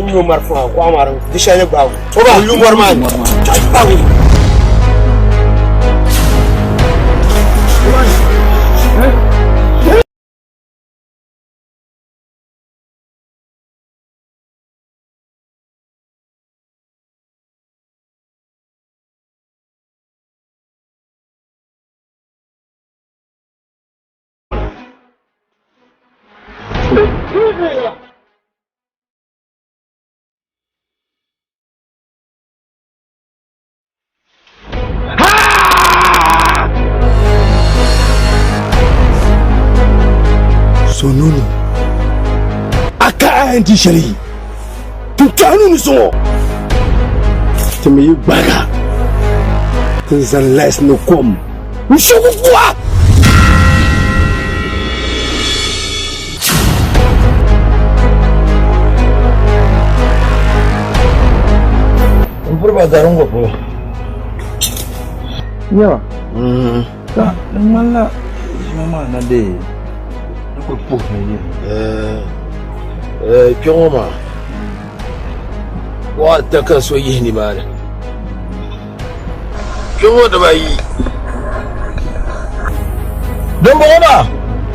nyo marafa kuɣa maa di shɛli ni gbaabu o ba lu mɔri maa ni gbaabu. Sonunu a ka a yɛn di shɛli tuntɔɣu nuu zuŋɔ ti mi yi gbaga ti zaŋ lais ni kom n sugu kuɣa. N puri ba garingo polo. Yawa. Ka di ŋmanila ʒima maa na dee di kuli puhimi yi. Kpe ŋɔ maa kuɣa ata ka so yihi nimaani. Kpe ŋɔ dibaayi. Dimbɔŋɔ maa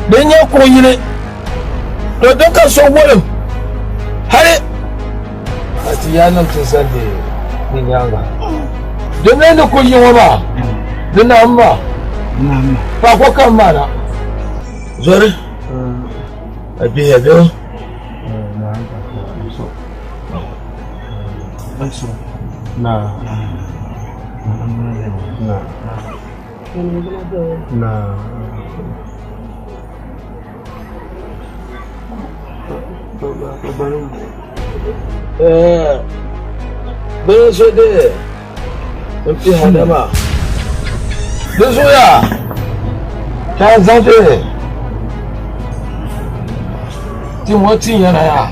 di nyɛ kuɣ yini, to din ka so wolim hali ka ti yaa niŋ ti zali di nyaaŋa. Din mi ni kul yi ŋɔ maa, di naam maa, paako kam maa na. Zɔri, a gbihiya bee? Bini so de n pihi Adama di zuɣuya ka a zaŋ ti ti ŋɔ ti yɛna yaa.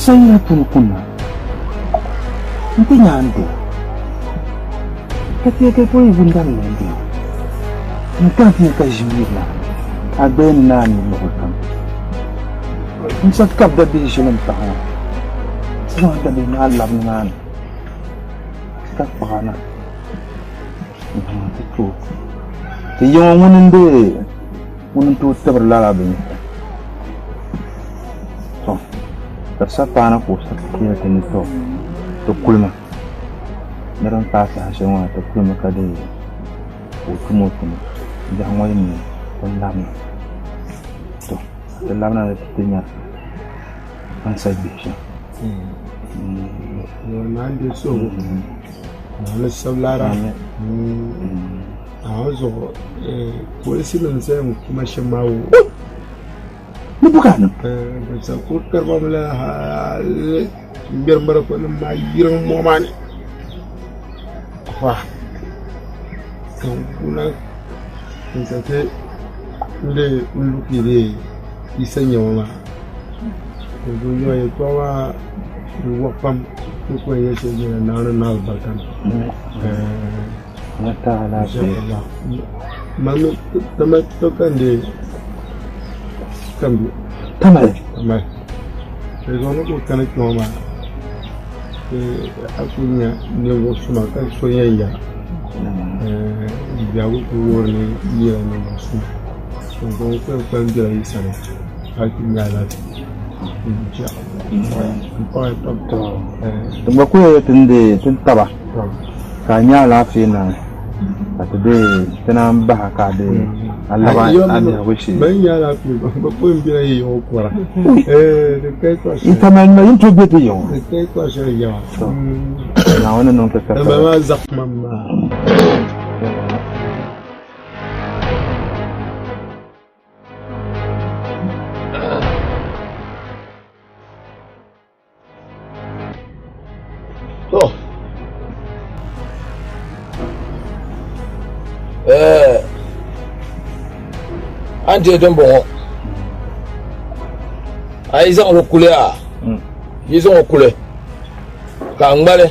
Sayina puni kunna n-ti nya n doo, ka teei ka o yi wundaŋ ni n doo, n ka ti nya ka ʒim yirina a gbaya ni na a ni luɣili kam. N sa ka bɛ dabihi ʒili m paɣa ŋɔ, ti zaŋ dabihi maa labi nimaani ka kpuɣi a na n-zaŋ a ti ti o. Ti ya ŋɔ ŋuni n-deei ŋuni n-tooi tibiri lala bini. To, ka di sa paana ka o sa yɛli ti ni to ti kulima ni din paai saha shɛli ŋɔ na ti kulimi ka deei ka o tum o tuma biɛhi ŋɔ yi mi ti labina to ti labina ni ti ti nya a ni sa gbihi shɛm. Naawuni sabila Naawuni zuɣu polisi nim zaya ŋɔ kuma shɛm maa wo ni bukanim bɛ sa kuli kariba mi la hali ŋmɛri marafa nim maa yiriŋ mɔɣu maa ni fa ka n kuna n sa ti n lee n luki dee yisa nyɛma maa ka o yɛli yɛltɔɣa maa di waɣa pam ni ku yɛn nyɛ shɛli nyɛla Naawuni ni alibarika niŋ. Mani tamali to ka n dee kambi tamali tamali di zuɣu ni ku kani kpɛ ŋɔ maa a ku nya ninvuɣu suma ka so yɛn ya biɛhigu ku wuhiri ni yi nyɛla ninvuɣu suma n ku yɛn kpalim bela yi sani hali ti nya alaafee. Ti gba ku yɛli ti ni deei ti taba ka a nya alaafee naai ka ti deei ti naan bahi ka a deei a labi a biɛhigu shee. Yi tamali nima yin tooi be ti yiŋ. Naawuni niŋ ti ka To. Eh. An deei dimbɔŋɔ. A yi zaŋ li kuli a, yi zaŋ o kuli ka a ŋmali.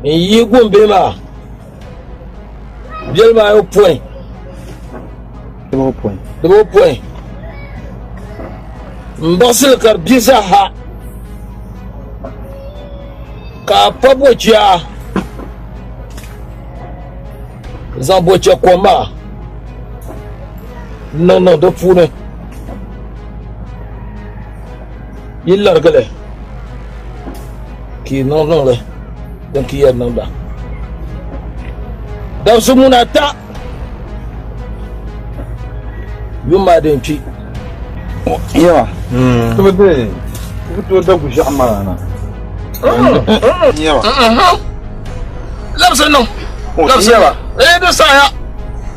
N yi gumbihi maa biɛli ayopɔin dibawopɔin m baɣisili ka di bi zaa ha ka a pa bochia n zaŋ bochia kom maa n niŋ niŋ di puuni yi larigili ka yi niŋ niŋli din ka yɛn niŋda dabisi muna ata yum maa din kpi yawa ti bi deei ti bi tooi da guʒiɛɣu maa na yawa labisi niŋ labisi yawa eh di saɣaya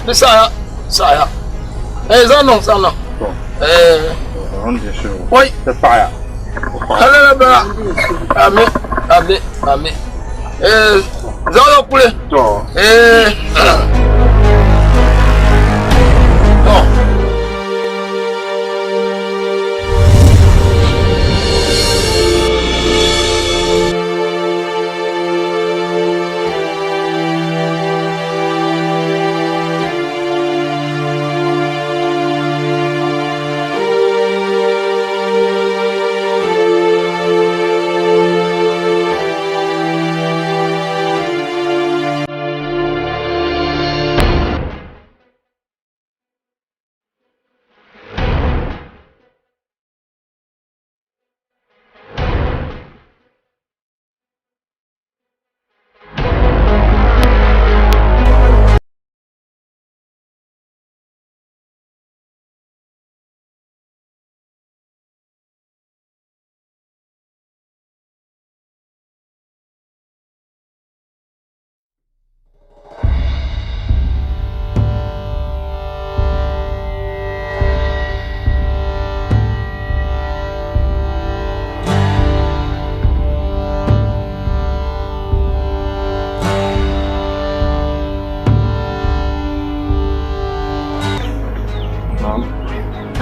di saɣaya saɣaya eh zaŋ niŋ zaŋ niŋ eh oi saɣaya ala bala ami ami ami eh zaŋ la kuli eh to.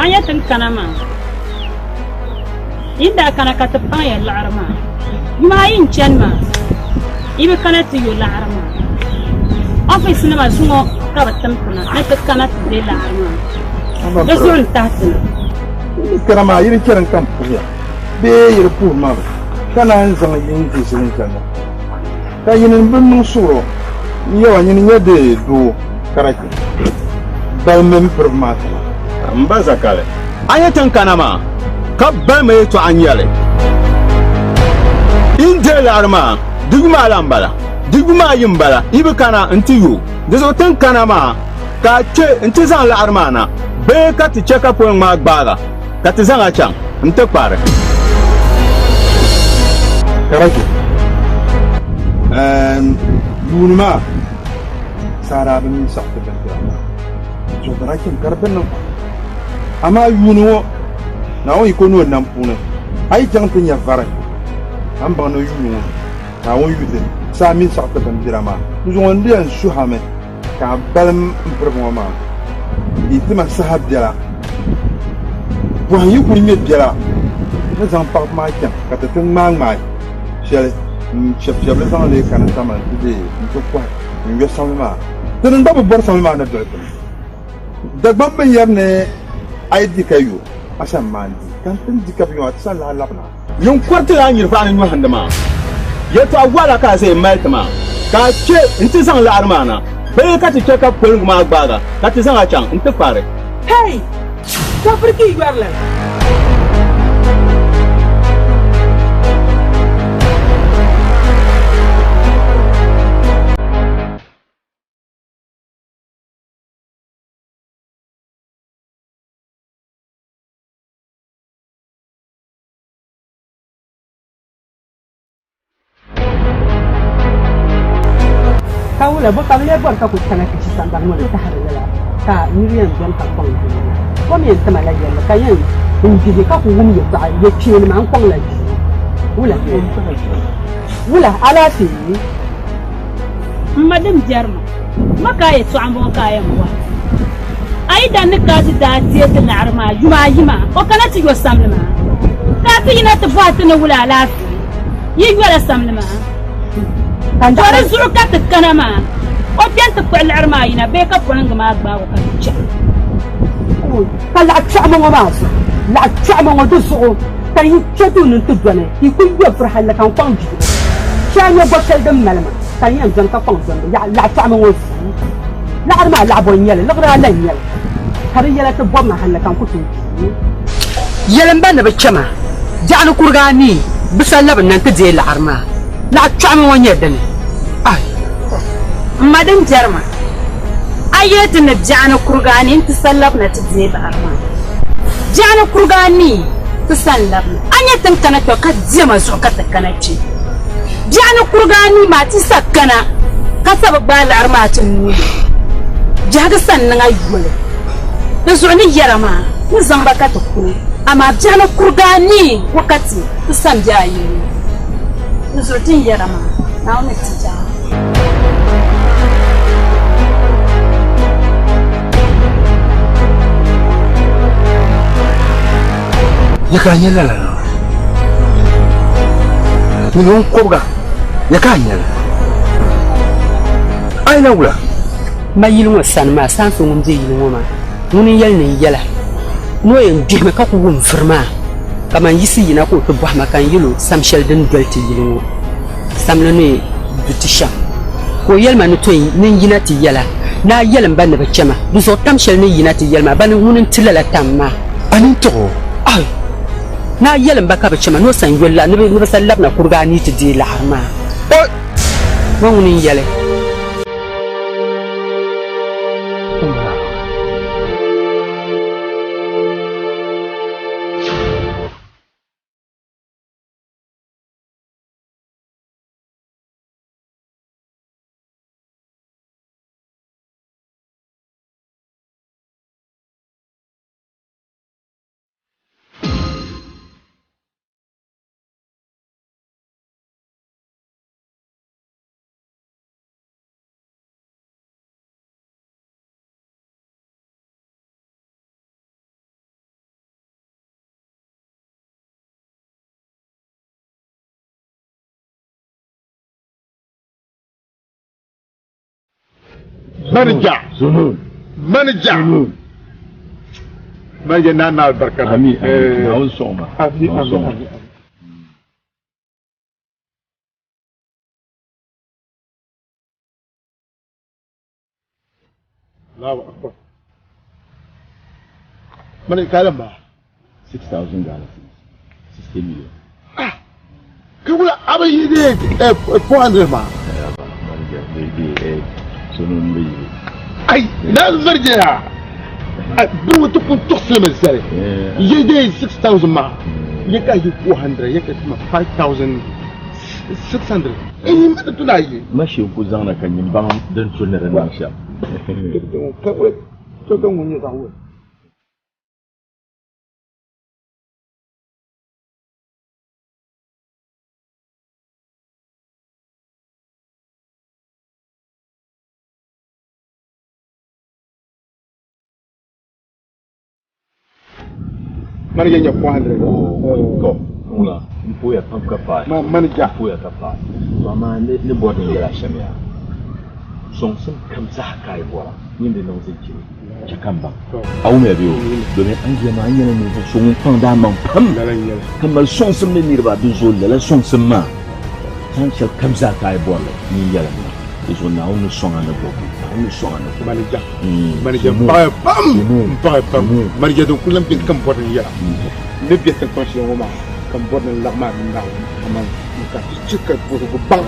An yɛ tin kana maa yin daa kana ka ti paŋ ya laɣiri maa yuma ayi n chani maa yi bi kana ti yo laɣiri maa ɔfis nima zuŋɔ ka bi tim tina ni ti kana ti deei laɣiri maa di zuɣu n tahi ti na. Yi kana maa yi di chani ka n puhiya bee yi di puhiri ma bi ka naan zaŋ yi ni ti shili n-chani na ka yini bi niŋ suɣuro n yɛwa nyini nyɛ di doo karachi balimi m piribu maa tiŋa. M ba Zakari, a nyɛ tin kana maa ka balimi yɛtɔɣa n-nyɛ li. Yi ni deei laɣiri maa, di yuma ala m-bala, di yuma ayi m-bala, yi bi kana nti yo. Di zuɣu tin kana maa ka a kpe nti zaŋ laɣiri maa na bee ka ti chɛ ka poliŋ maa gbaag a ka ti zaŋ a chaŋ nti kpari. Karachi, Ɛɛm, yuuni maa saa daa bi mi saɣiti bindira maa zuɣu di daa chɛmi ka di bi niŋ. Amaa yuuni ŋɔ Naawuni yiko ni o nam puuni a yi chaŋ ti nya vari, a ni baŋ ni yuuni ŋɔ Naawuni yu ti saa mini saɣiti bindira maa. N zuŋɔ n di yɛn suhimi ka a balim m piribu ŋɔ maa yi ti ma saha biɛla. Pɔhim yi kuli ŋme biɛla, n ni zaŋ paɣibu maa chaŋ ka ti ti ŋmaai ŋmaai shɛli n-fiɛbifiɛbi li zaŋ leei kana Tamale nti deei nti kɔhi n-yo samli maa. Tinim gba bi bɔri samli maa ni doli ti ni. Dagbamb bin yɛri ni a yi di ka yo, a sani maa n-di, ka n ti ni di ka bi yo, a ti sani lahi labina. Yin kɔritila a nyiripaɣa ni nyɔhindi maa. Yɛtɔɣ waɣila ka a ʒe m-mali ti maa, ka a kpe nti zaŋ laɣiri maa na bee ka ti chɛ ka poliŋgu maa gbaag a ka ti zaŋ a chaŋ nti kpari. Hey! Tɔbiri ka yi yɔri li. Ka wula bɔ ka bɛ lee bɔri ka ku kana ti ʒi sambani ŋɔ ni tahiri lala ka nir yɛn dɔni ka kɔŋ doo maa? Kom yɛn tima la yɛlli ka yɛn n dihi ka ku wum yɛtɔɣa yɛkpeeni maa n-kɔŋ la bia wula wula alaafee? M ma din biɛri ma, ma ka a yɛtɔɣa m-bɔŋɔ ka a yɛn bɔhi. A yi dan ni ka a ti daa deei ti laɣiri maa yuma ayi maa, o kana ti yo samli maa, ka a ti yina ti bɔhi ti ni wula alaafee yi yola samli maa. To di zuɣu ka ti kana maa, o kpɛn ti kpuɣi liɣiri maa yina bee ka polingi maa gbaag o ka ti chaŋ. Ka laɣ kpɛɣima ŋɔ maa zuɣu, laɣ kpɛɣima ŋɔ di zuɣu ka yi kpe duu ni nti dɔni, yi ku yo vuri halli ka n kɔŋ gbibu. Shee a nya gɔb shɛli din mali ma ka n yɛn dɔni ka kɔŋ dɔnibu yaɣa laɣ kpɛɣima ŋɔ zuɣu. Laɣiri maa laɣ bɔ n-nyɛ li? Liɣiri ala n-nyɛ li ka di yɛla ti bɔbi ma halli ka n ku tooi gbibi. Yɛlim ba ni bɛ chɛ ma biɛɣuni kurigi anii bɛ sa labi na nti deei laɣiri maa. Laɣ kpɛɣima ŋɔ nyɛ dini? Ai! M ma din biɛri ma, a yɛli ti ni biɛɣuni kurigi anii nti sa labina ti deei laɣiri maa. Biɛɣuni kurigi anii ti sa n-labina. A nya ti ni kana kpe ka diɛma zuɣu ka ti kana kpe. Biɛɣuni kurigi anii maa ti sa kana ka sa bi gbaai liɣiri maa ti nuu ni. Biɛhigu sa n-niŋ a yoli. Di zuɣu ni yɛra maa ni zaŋ ba ka ti kuni, amaa biɛɣuni kurigi anii wakati ti sa m-be a yili ni. Di zuɣu ti ni yɛra maa, Naawuni ni ti jahi a. Ya ka a nya lala na? Miliyon kɔbiga, ya ka a nya li? A yi na wula? Ma yili ŋɔ sani maa, saanso ŋun be yili ŋɔ maa, ŋuni n-yɛli ni n yɛla ni o yɛn gbihimi ka ku wum vuri maa, ka man yiɣisi yina ka o ti bɔhi ma ka n yɛl o sam shɛli din doli ti yili ŋɔ samli ni du ti shɛm. Ka o yɛli ma ni to ni n yina ti yɛla ni a yɛlim ba ni bɛ chɛ ma, di zuɣu tam shɛli ni yina ti yɛli ma ba ni ŋuni n-ti lala tam maa. A nini tiɣ o? Ai! Ni a yɛlim ba ka bɛ chɛ ma ni o san yoli la ni bɛ sa labina kuriga a ni ti deei laɣiri maa. O! Ŋɔ ŋuni n-yɛli. Manager. Manager. Manager na na albarka. Ami, ami. Na un sɔŋ ma. Ami, ami, ami. Allahu akbar. Mana kalan ba. 6,000 Ghana cedis. 60 million. Ah. Kai kula abin yi ne 400 ma. Manager, bai bai eh sunan bai yi. Ai, na zarge ya. Duk wata kun tuksile mai zare. Yi dai 6,000 ma. Ya ka yi 400, ya ka kuma 5,600. In yi mata tuna yi. Mashi ku zaŋna ka nyin baŋ din tu ni di niŋ shɛm. Kai kula to ka ŋun nyɛ zaɣ wuli. Manager nya 400. To, ŋuna n pooya pam ka paai. Ma manager. N pooya ka paai. To amaa ni ni bɔri ni yɛla shɛm yaa. Sɔŋsim kam zaa ka a yi bɔra, nyin di niŋ zinkiri chɛ ka m baŋ. A wumya bee o? Domin a ni ʒiya maa, a nyɛla ninvuɣ so ŋun kpaŋdi a maŋ pam ka mali sɔŋsim ni niriba, dinzuɣu lala sɔŋsim maa time shɛli kam zaa ka a yi bɔri li, nyin yɛlim ma. Di zuɣu Naawuni ni sɔŋ a ni bɔbu. Naawuni ni sɔŋ a ni bɔbu. Manager. Manager m paɣiya pam. M paɣiya pam. Manager din kuli lan beni ka m bɔri ni n yɛla. N ni be tiŋkpaŋ shɛli ŋɔ maa ka m bɔri ni n laɣim a mini Naawuni kaman n ka ti chɛ ka vuhigu baŋ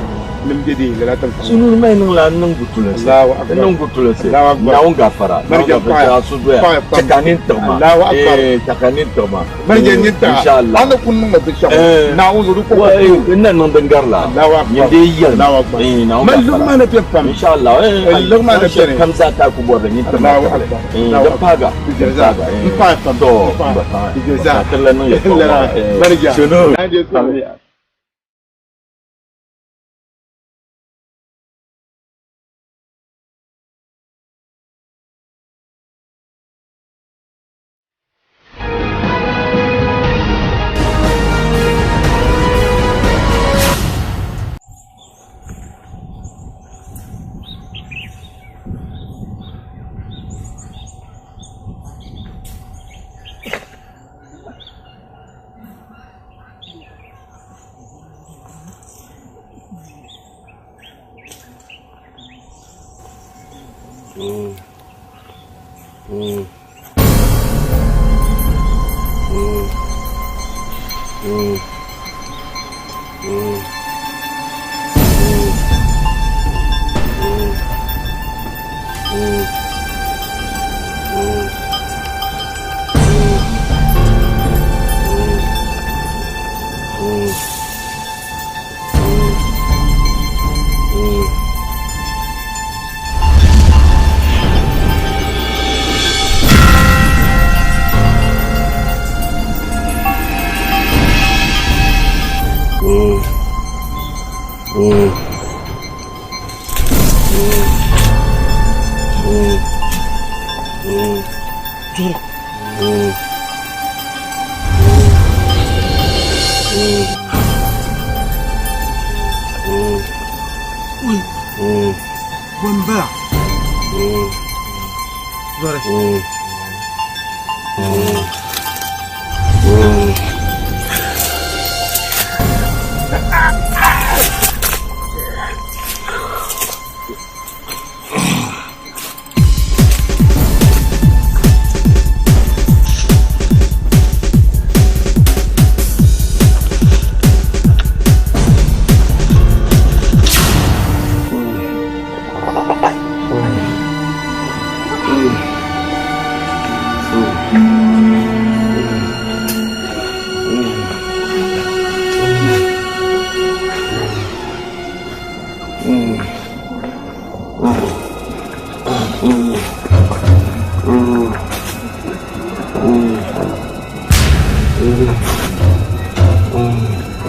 ni m be dee lala tiŋkpaŋ ŋɔ. Sununi mali niŋla n niŋ gutulinsi. Allahu Akbar. N niŋ gutulinsi. Allahu Akbar. Naawuni gafara. Manager Naawuni gafara. m paɣiya. A suduya. M paɣiya pam. Chɛ ka a nini tiɣi ma. Allahu Akbar. Chɛ ka a nini tiɣi ma. Manager nini tiɣi a. Inshallah. A ni kuli niŋ ma binshɛɣu. Naawuni zuɣu di kɔŋko N na niŋ din gari la. Allahu Akbar. Nyin dee yɛli ma. Allahu Akbar. Naawuni Mali gafara. liɣiri maa na beni pam. Inshallah. Liɣiri maa na beni. Kam zaa ka a ku bɔri li nyin tiɣi ma Allahu tabili. Akbar. Din paaga. Di zaa. M paɣi pam. To. M paɣi. Di zaa. Ti lan niŋ yɛltɔɣa maa. Manager. Sunu.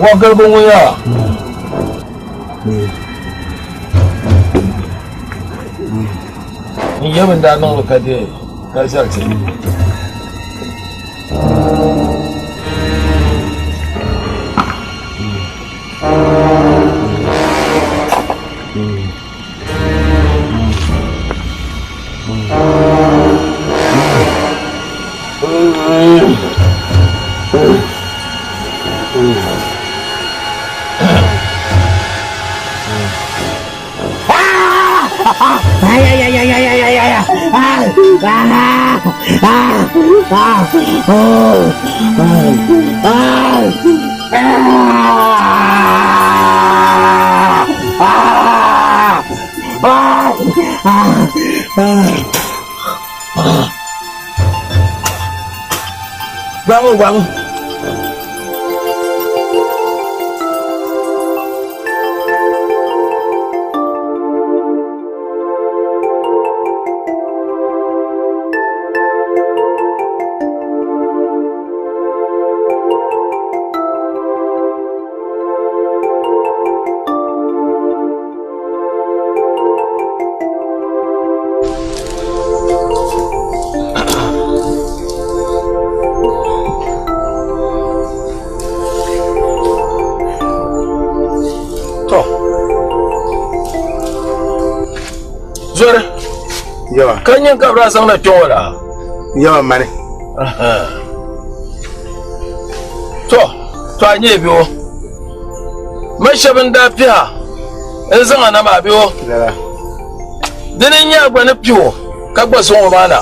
Wɔgaligu ŋun yaa. N yɛm n daa niŋli ka deei ka zali ti. Gbaŋ gbaŋ. To. Zori. Yawa. Ka nyɛ ka bɛ zaŋ na kpɛ ŋɔ la. Yawa mani. To, to a nyɛ bɛ o. Ma shɛba n daa piha n zaŋ a na maa bɛ o. Dini n nyɛ a gba ni pi o ka gba zaŋ o maa na.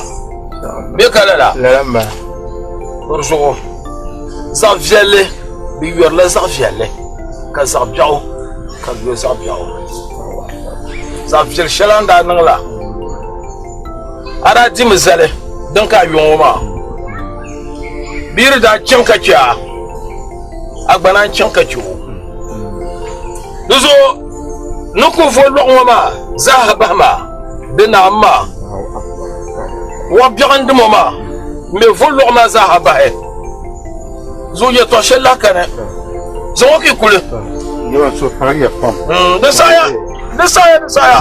Bɛ ka lala. Lala m bala. Di zuɣu zaɣ viɛlli bɛ yɔrila zaɣ viɛlli ka zaɣ biɛɣu ka bɛ yɔ zaɣ biɛɣu. Zaɣ viɛl shɛli a ni daa niŋ la a daa dimi zali din ka a yɔ ŋɔ maa. Biiri daa chaŋ ka chɛ a, a gba naan chaŋ ka chɛ o. Di zuɣu ni ku vo lɔɣu ŋɔ maa zaaha bahi maa, di naam maa. Wɔɣ biɛɣu n-dim o maa, m-be vo lɔɣu maa zaaha bahi. Zuɣu yɛtɔɣ shɛli lahi kani, zaŋ o ki kuli. Di saɣiya, di saɣiya, di saɣiya.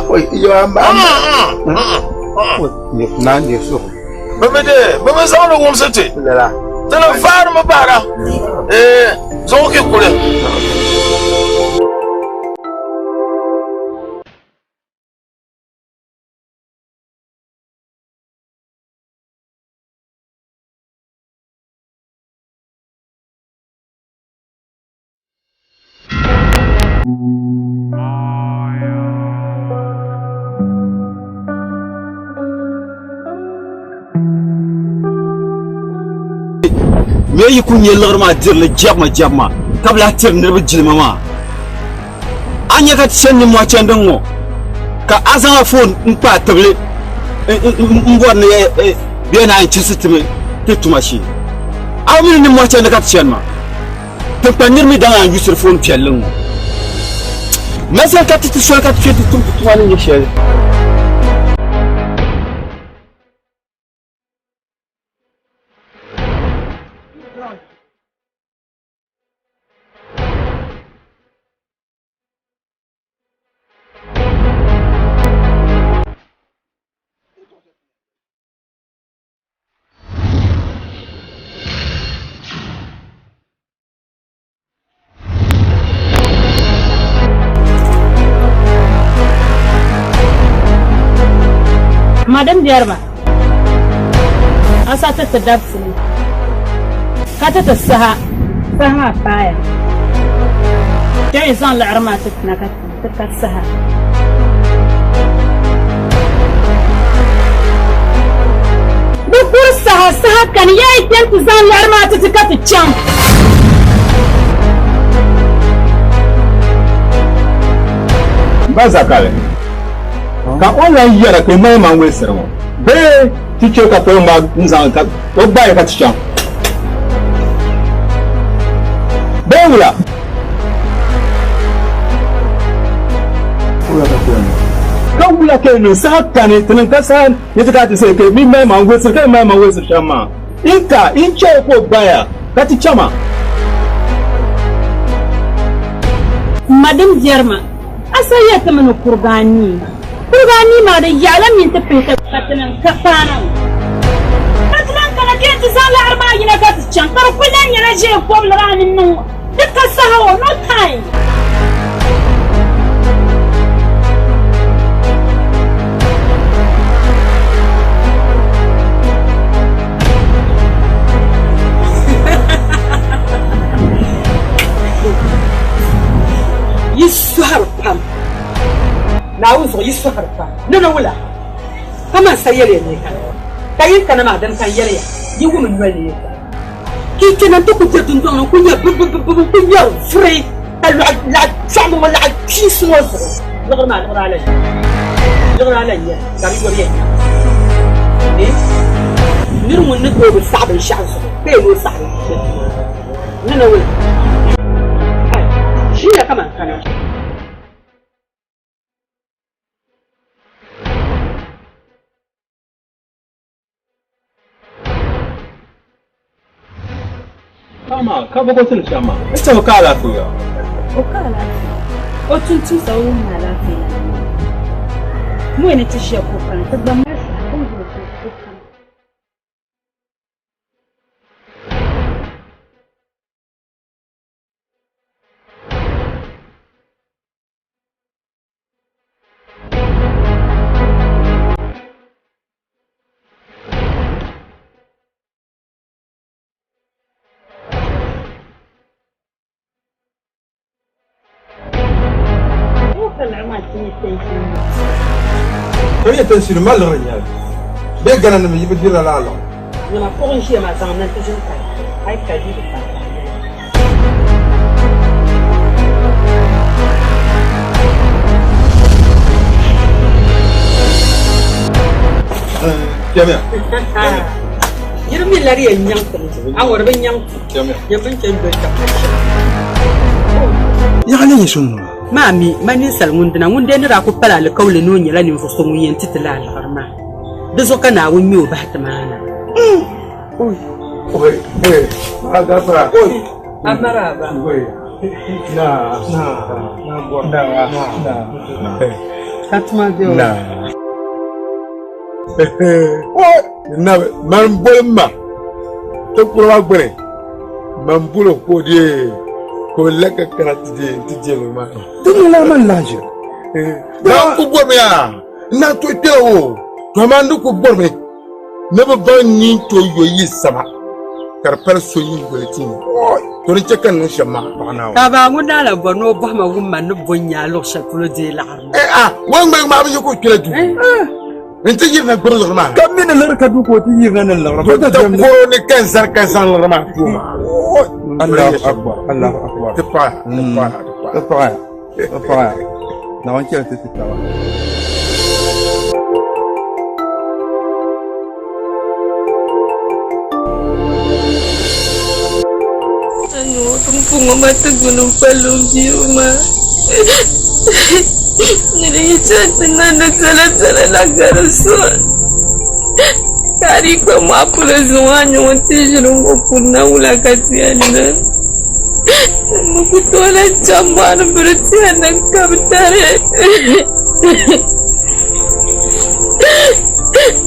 Bɛ mi de, bɛ mi zaŋ li wumsi ti. Ti ni faarimi bahira, ee, zaŋ o ki kuli. Bee yi ku nya liɣiri maa dirili jɛbima jɛbima ka bi lahi tiri niriba jilima maa? A nya ka ti chani nimmɔhi chandi ŋ-ŋɔ ka a zaŋ a foon n-kpa a tibili m-bɔri ni bɛ naan chirisi ti mi ti tuma shee. A bi mi ni nimmɔhi chandi ka ti chani maa? Tiŋkpan nir mi daŋ a n-yusiri foon piɛlli ŋ-ŋɔ. Mazali ka ti ti soli ka ti kpe ti tum ti tuma ni nyɛ shɛli. Madam biɛrima, a sa ti ti dabisili ka ti ti saha, saha maa paaya. Kpɛmi zaŋ liɣiri maa ti ti na ka ti ka saha. Di kuri saha, saha kani, yaa yi kpɛm ti zaŋ liɣiri maa ti ti ka ti chaŋ. M ba Zakari, ka o lan yɛra ka yi mali ma n-wolisiri ŋɔ bee ti chɛ ka polo ŋmaai n-zaŋ ka o gbaai ka ti chaŋ bee wula? Ka wula ka yi niŋ saha kani ti niŋ ka saha ni ti ka ti say ka yi mali ma n-wolisiri ka yi mali ma n-wolisiri shɛm maa? N ka n chɛ o ka o gbaya ka ti chama. M ma din biɛri ma, a sa ya ti mi ni kuriga anii. Kuriga anii maa di yaɣila minti pihita ka ti niŋ ka paana ŋɔ. Ka ti lan kana ka yɛn ti zaŋ laɣiri maa yina ka ti chaŋ, ka di kuli lan nyɛla ʒee kɔbiliri a ni niŋ di ka saha ŋɔ, no time. Yi sɔhiri pam, Naawuni zuɣu yi sɔhiri pam. Ni ni wula ka man sa yɛli ya ni yi kana, ka yi ni kana maa dini ka n yɛli ya, yi wum n noli ni yɛtɔɣa. Ka yi kpɛna nti ku diri dundɔŋ ni n-ku nya bibibibibi n-ku ŋmɛri vuri ka lɔɣu laɣ chɔɣimi ŋɔ laɣ kpiisi ŋɔ zuɣu. Liɣiri maa liɣiri a la nyɛ liɣiri a la nyɛ ka di yɔbi ya nyaŋ eh nir ŋun ni tooi bi saɣi binshɛɣu zuɣu ka yɛn ni o saɣi li ni na wula ai ʒiya kaman kana. Kama ka bɔ tili shɛm maa n tɛbi ka alaafee ya. O ka alaafee. O tumtumsa o wum alaafee la ni ni ti ʒiya ka o kana ti gba mali saha ka o yuli ka o kana. Ka nyɛ tinsi nim maa liɣiri nyɛli bee Ghana nim yi bi dirila lala liɣiri. Nyama kuɣu n ʒiya maa zaŋ na nti ʒini kali a yi kali di bi paai ka a yɛli. Kpɛmiya. Yiri mi lari yɛn nyaŋ ti mi. A ŋɔ di bi nyaŋ ti. Kpɛmiya. Yɛn bin chɛn doli ka pa chɛn. Yaɣa le nyɛ so ŋɔ maa. Maa mi, ma ninsal ŋun dina, ŋun dee ni daa ku pali alikauli ni o nyɛla ninvuɣ so ŋun yɛn ti ti la aliɣiri maa. Di zuɣu ka Naawuni ŋme o bahi ti maa na. Oi, oi, maa gafara. Oi. Amaraba. Oi. Na, na, na, na, na. Ka tuma be o. Na. Oi, na, man boli ma. Ti kuri maa gbuni. Man boli ko di ko la ka kana ti di ti jeli ma. Di niŋla man lahiʒiri. Na ku bɔrimi ya. Na to kpɛla o. To amaa ni ku bɔrimi. Ni bi baŋ nyin tooi yo yi sama ka di pali so nyiŋgoli ti ni to di chɛ ka n niŋ shɛm maa paɣ Naawuni. Ka baa ŋun daa lan bɔri ni o bɔhi ma wum ma ni bo n-nya a luɣ shɛli polo deei laɣiri maa. A, o ni ŋmaligi maa bi nya ka o kpɛla duu. N ti yirina gbiri liɣiri maa. Ka mi ni liɣiri ka duu ka o ti yirina ni liɣiri. To koro ni ka n zani ka zaŋ liɣiri maa ti o maa. Allahu akbar, Allahu akbar. Ti paɣaya, ti paɣaya, ti Ti paɣaya, ti paɣaya. Naawuni chɛli ti ti taba. Puŋɔ ma ti gbuni m-pali m bia maa. Ni di yi chani ti niŋdi tɛlitɛli la ka di so. Ka a dii kpa mɔɣu polo zuŋɔ a nya ŋun ti ʒini ŋɔ kunna wula ka ti yɛn niŋ. N ku tooi lahi chaŋ mɔɣu ni biri tihi ni ka bɛ tari.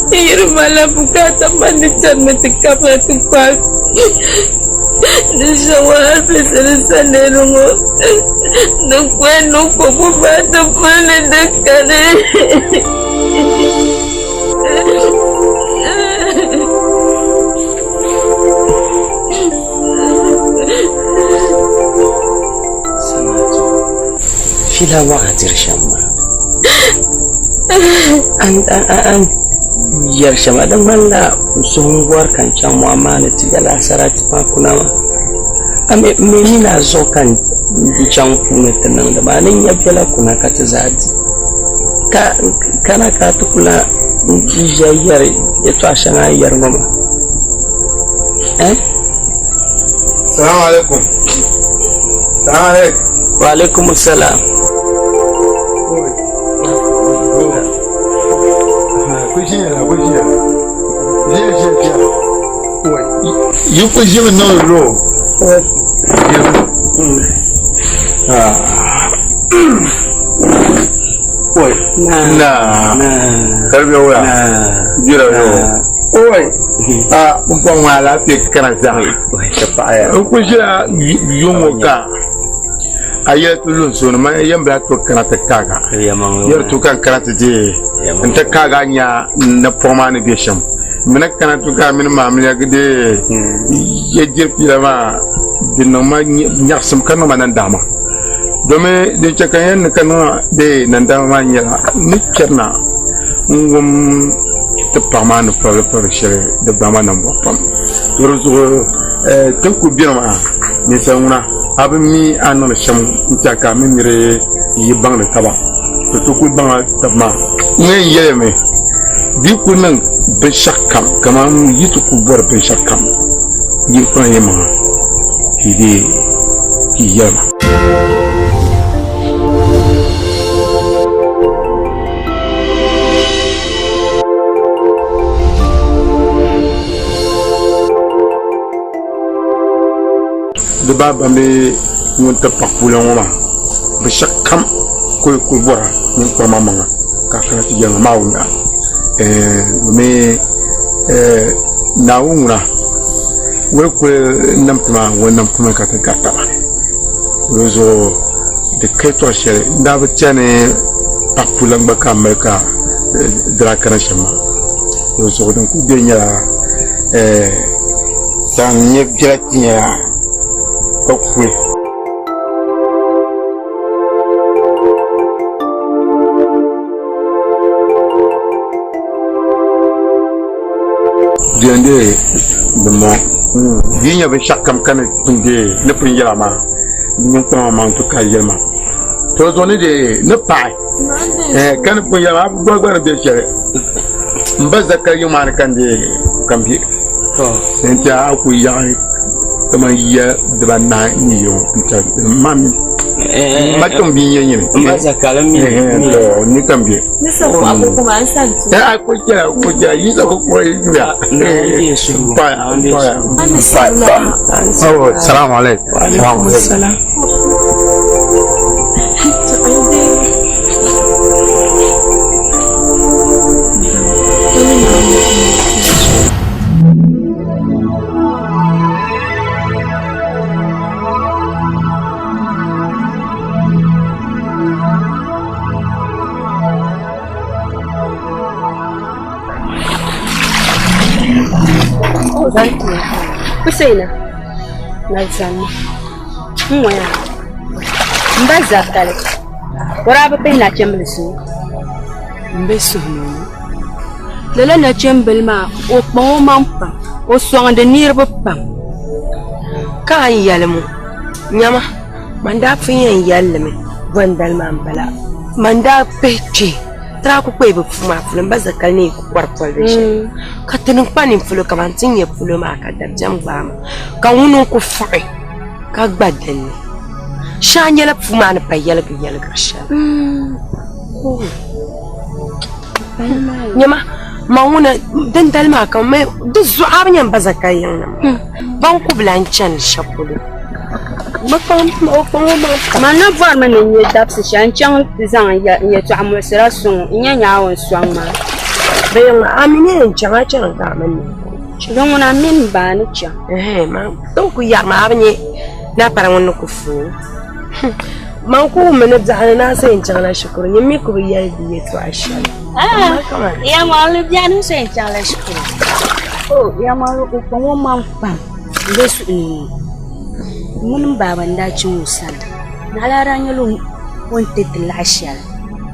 N yiri malila bukaata man ni chanimi ti kabina ti kpaai di shɛŋa hali bisili sanɛli ŋɔ di kpɛn ni kɔbu maa ti puli ni di kani. Fila waɣa diri shɛm maa an yɛri shɛm maa di ŋmanila n suhu n gɔri ka n chaŋ mɔɣu maa ni ti yɛli a sarati maa kuna maa a mi nini a zuɣu ka n chaŋ puuni ti niŋdi maa ni nya biɛla kuna ka ti zaa di ka kana ka a ti ku lahi ʒiya yɛri yɛltɔɣa shɛŋa a ni yɛri ŋɔ maa eh? Salaam alaikum. Salaam alaikum. Wa alaikum salam. Yi ku ʒimi niŋ lo. Na. Karbi wula. Jira yo. Oi. A pumpɔŋ maa alaafee kana zaa. N ku ʒila yuŋ ka a yɛli ti lu n suuni man yɛn bila to kana ti kaaga yɛri tu ka n kana ti deei n ti kaaga nya napɔŋ maa ni bɛ shɛm mini kana tu ka mini maamiliya dee yɛ diri pila maa di niŋ ma nyaɣasim ka niŋ ma nandaama domi din chɛ ka n yɛn ni ka niŋ dee nandaama maa nyɛla n ni kpɛrina n wum ti paɣa maa ni fabili fabili shɛli di gbaai ma nambɔɣu pam to di zuɣu ti ni kuli beni maa ninsal ŋuna a bi mi a ni niŋdi shɛm n-tɛha ka a mi niri yi baŋdi taba to ti kuli baŋla taba maa. N yɛn yɛlimi di yi kuli niŋ binshɛɣukam kaman yi ti kuli bɔri binshɛɣukam yi kpaŋ yi maŋa ka yi dee ka yi yɛli ma. Di baa ban be ŋun ti paɣ puula ŋɔ maa, binshɛɣu kam ka o kuli bɔra nyin kpaŋ maŋa ka a kana ti yɛli ma maa wumya domi Naawuni ŋuna ŋun kuli nam ti maa ŋun nam ti mi ka ti gari taba di zuɣu di ka yɛtɔɣ shɛli n daa bi chani paɣ puula gba ka a mali ka di daa kana shɛm maa di zuɣu din kuli be nyɛla Zaŋ nyɛ biɛla ti nya ka kuli. Diɛndiɛ dimbɔŋɔ di yi nya binshɛɣu kam ka ni pun deei ni pun yɛla maa nyin kpaŋ maŋ ti ka yɛli ma to zuɣu ni deei ni paɣi ka ni pun yɛla maa gba gba ni bɛ shɛli n ba zakari yiŋ maa ni ka n deei ka n bɛ n ti a ku yaɣi kamani yiya dibanahi ni yino n ti ma mi ma tiŋ bia n-nyɛ nyini n ba zakari mi to ni ka n bɛ Ni sa ku abu kuma an san tu. A ko jɛra ko jɛra yi sa ko ko yi juya. Paya paya. Oh, salam alaikum. Wa alaikum salam. Husaina na zanni n ŋɔya m ba zakali o daa bi pili nachimbilisi M be suhu ni ŋɔ. Lala nachimbila maa, o kpaŋ o maŋ pam, o sɔŋdi niriba pam. Ka a ni yɛli mo, Nyama, man daa pun yɛn yɛli li mi bɔndali maa m-bala. Man daa pihi kpe, ti daa ku kpayi bɛ puu maa puuni m-ba Zakali ni yi ku kɔri poli binshɛli. Ka ti ni kpa nini polo kaman ti ni nya polo maa ka dabiɛm gbaai ma, ka ŋuni n-ku fuɣi ka gba dinni. Shee a nyɛla puu maa ni pa yɛligi yɛligiri shɛli. Nyama, ma ŋuna dindali maa ka ma di zuɣu a bi nya m ba Zakari yiŋ na maa ban ku bi lan chani shɛli polo. Bɛ kpaŋ o kpaŋ o maŋ pam. Man na bɔrimi ni n nya dabisi shɛli n-chaŋ ti zaŋ n yɛtɔɣa muɣisira sɔŋ o n-nya Naawuni sɔŋ maa. Bɛ yiŋ maa, a mi ni yɛn chaŋ, a chaŋ ka a mini Di ŋuna m mini m ba ni chaŋ. Ɛhɛn, man din ku yɛri maa a bi nya napari ŋun ni ku fooi. Man ku wummi ni biɛɣu ni naa so yɛn chaŋla shikuru, nyin mi ku bi yɛli di yɛtɔɣa shɛli. Yɛlimaŋli biɛɣu ni so yɛn chaŋla shikuru. O yɛlimaŋli o kpaŋ o maŋ pam m-be suhu ni ŋɔ. Mini m baaba n-daa chaŋ o sani. Naɣilaa daa nyɛla o ni ti ti laɣ shɛli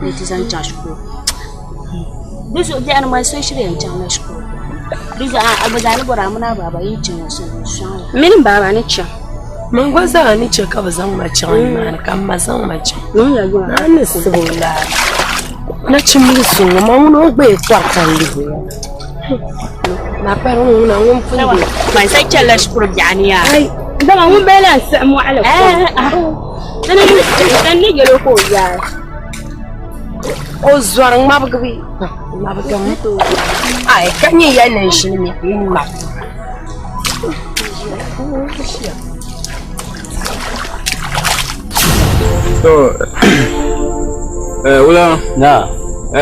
ni ti zaŋ chaŋ shikuru. Di zuɣu biɛɣu ni man so shiri yɛn chaŋla shikuru. Di zuɣu a gba zaa ni bɔri a mini a baaba yi chaŋ o sani o sɔŋ ya. M mini m baaba ni chaŋ. Man gba zaa ni chɛ ka bɛ zaŋ ma chaŋ nimaani ka m ma zaŋ ma chaŋ. Naa ni sib o laara. Nachimbil suŋ ŋɔ, man ŋuna o gbaya kɔri ka n lihi o ya. Napari ŋɔ ŋuna ŋun pun be. Man sa chanila shikuru biɛɣu ni yaa. Dama ŋun bee lan siɣi mɔɣili kom. Dini ni yɛl o ka o yaai. O zɔri ŋmabigi bee? Ŋmabigimi. Ai, ka nyɛ ya ni n ʒili mi ka yi ŋmabigi. To wula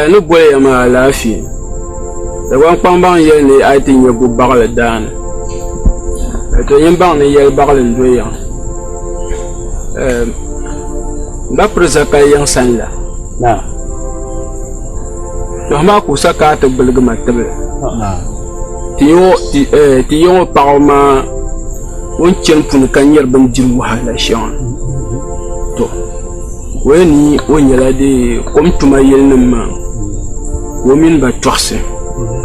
ni boli ya maa alaafee Dagbaŋ kpaŋbaŋ yɛli ni a yi ti nya gu baɣili daani to nyin baŋ ni yɛli baɣili n-do yiŋa m ba piri zakali yiŋ sani la tɔhi maa ka o sa ka a ti gbuligi ma tibili Ti ya ŋɔ paɣaba maa o ni chani puni ka nyari bɛ ni diri wahala shɛŋa to o yɛn ni o nyɛla kom tuma yili nima maa ka o mini ba tɔɣisi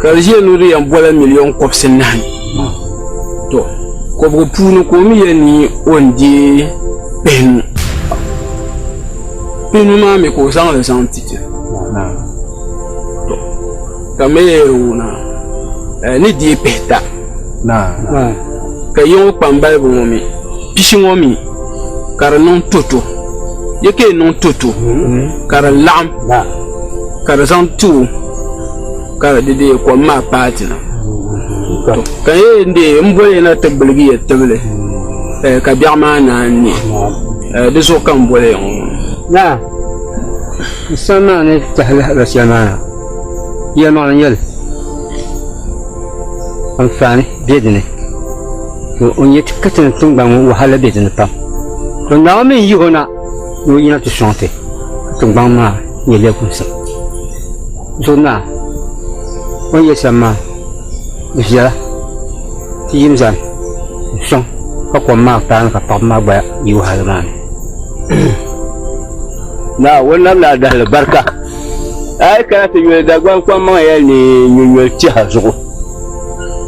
ka di ʒiya ni di yɛn bɔla miliɔn kɔbisinahi to kɔbigu puuni ka o mi yɛli ni o ni deei pihinu pihinu maa mi ka o zaŋ li zaŋ ti ti. Ka m mi yɛri wuna ni deei pihita ka yi ŋɔ kpambaliba ŋɔ mi pishi ŋɔ mi ka di niŋ toto yi ka yi niŋ toto ka di laɣim ka di zaŋ ti o ka di deei kom maa paai ti na ka n yɛn deei m boli ya na ti gbuligi ya tibili ka biɛɣu maa naan ne di zuɣu ka m boli ya ŋɔ. Naa, n sani maa ni tɛhi lahibali shɛli maa na. Yɛlimaŋli n-nyɛ li, anfaani be di ni, to o nyɛ ka ti ni tiŋgbani ŋɔ wahala be di ni pam. To Naawuni mi n-yih o na ni o yina ti sɔŋ ti ka tiŋgbani maa nyɛ lɛbigimsim. Zuɣu naa, o ni yɛli shɛm maa di viɛla, ti yim zani n-sɔŋ ka kom maa paai ka paɣiba maa gba yi wahala maa ni. Naawuni namla a dahili barika. A yi kana ti yuli Dagbaŋ kpaŋmaŋ yɛli ni nyunyoli tɛha zuɣu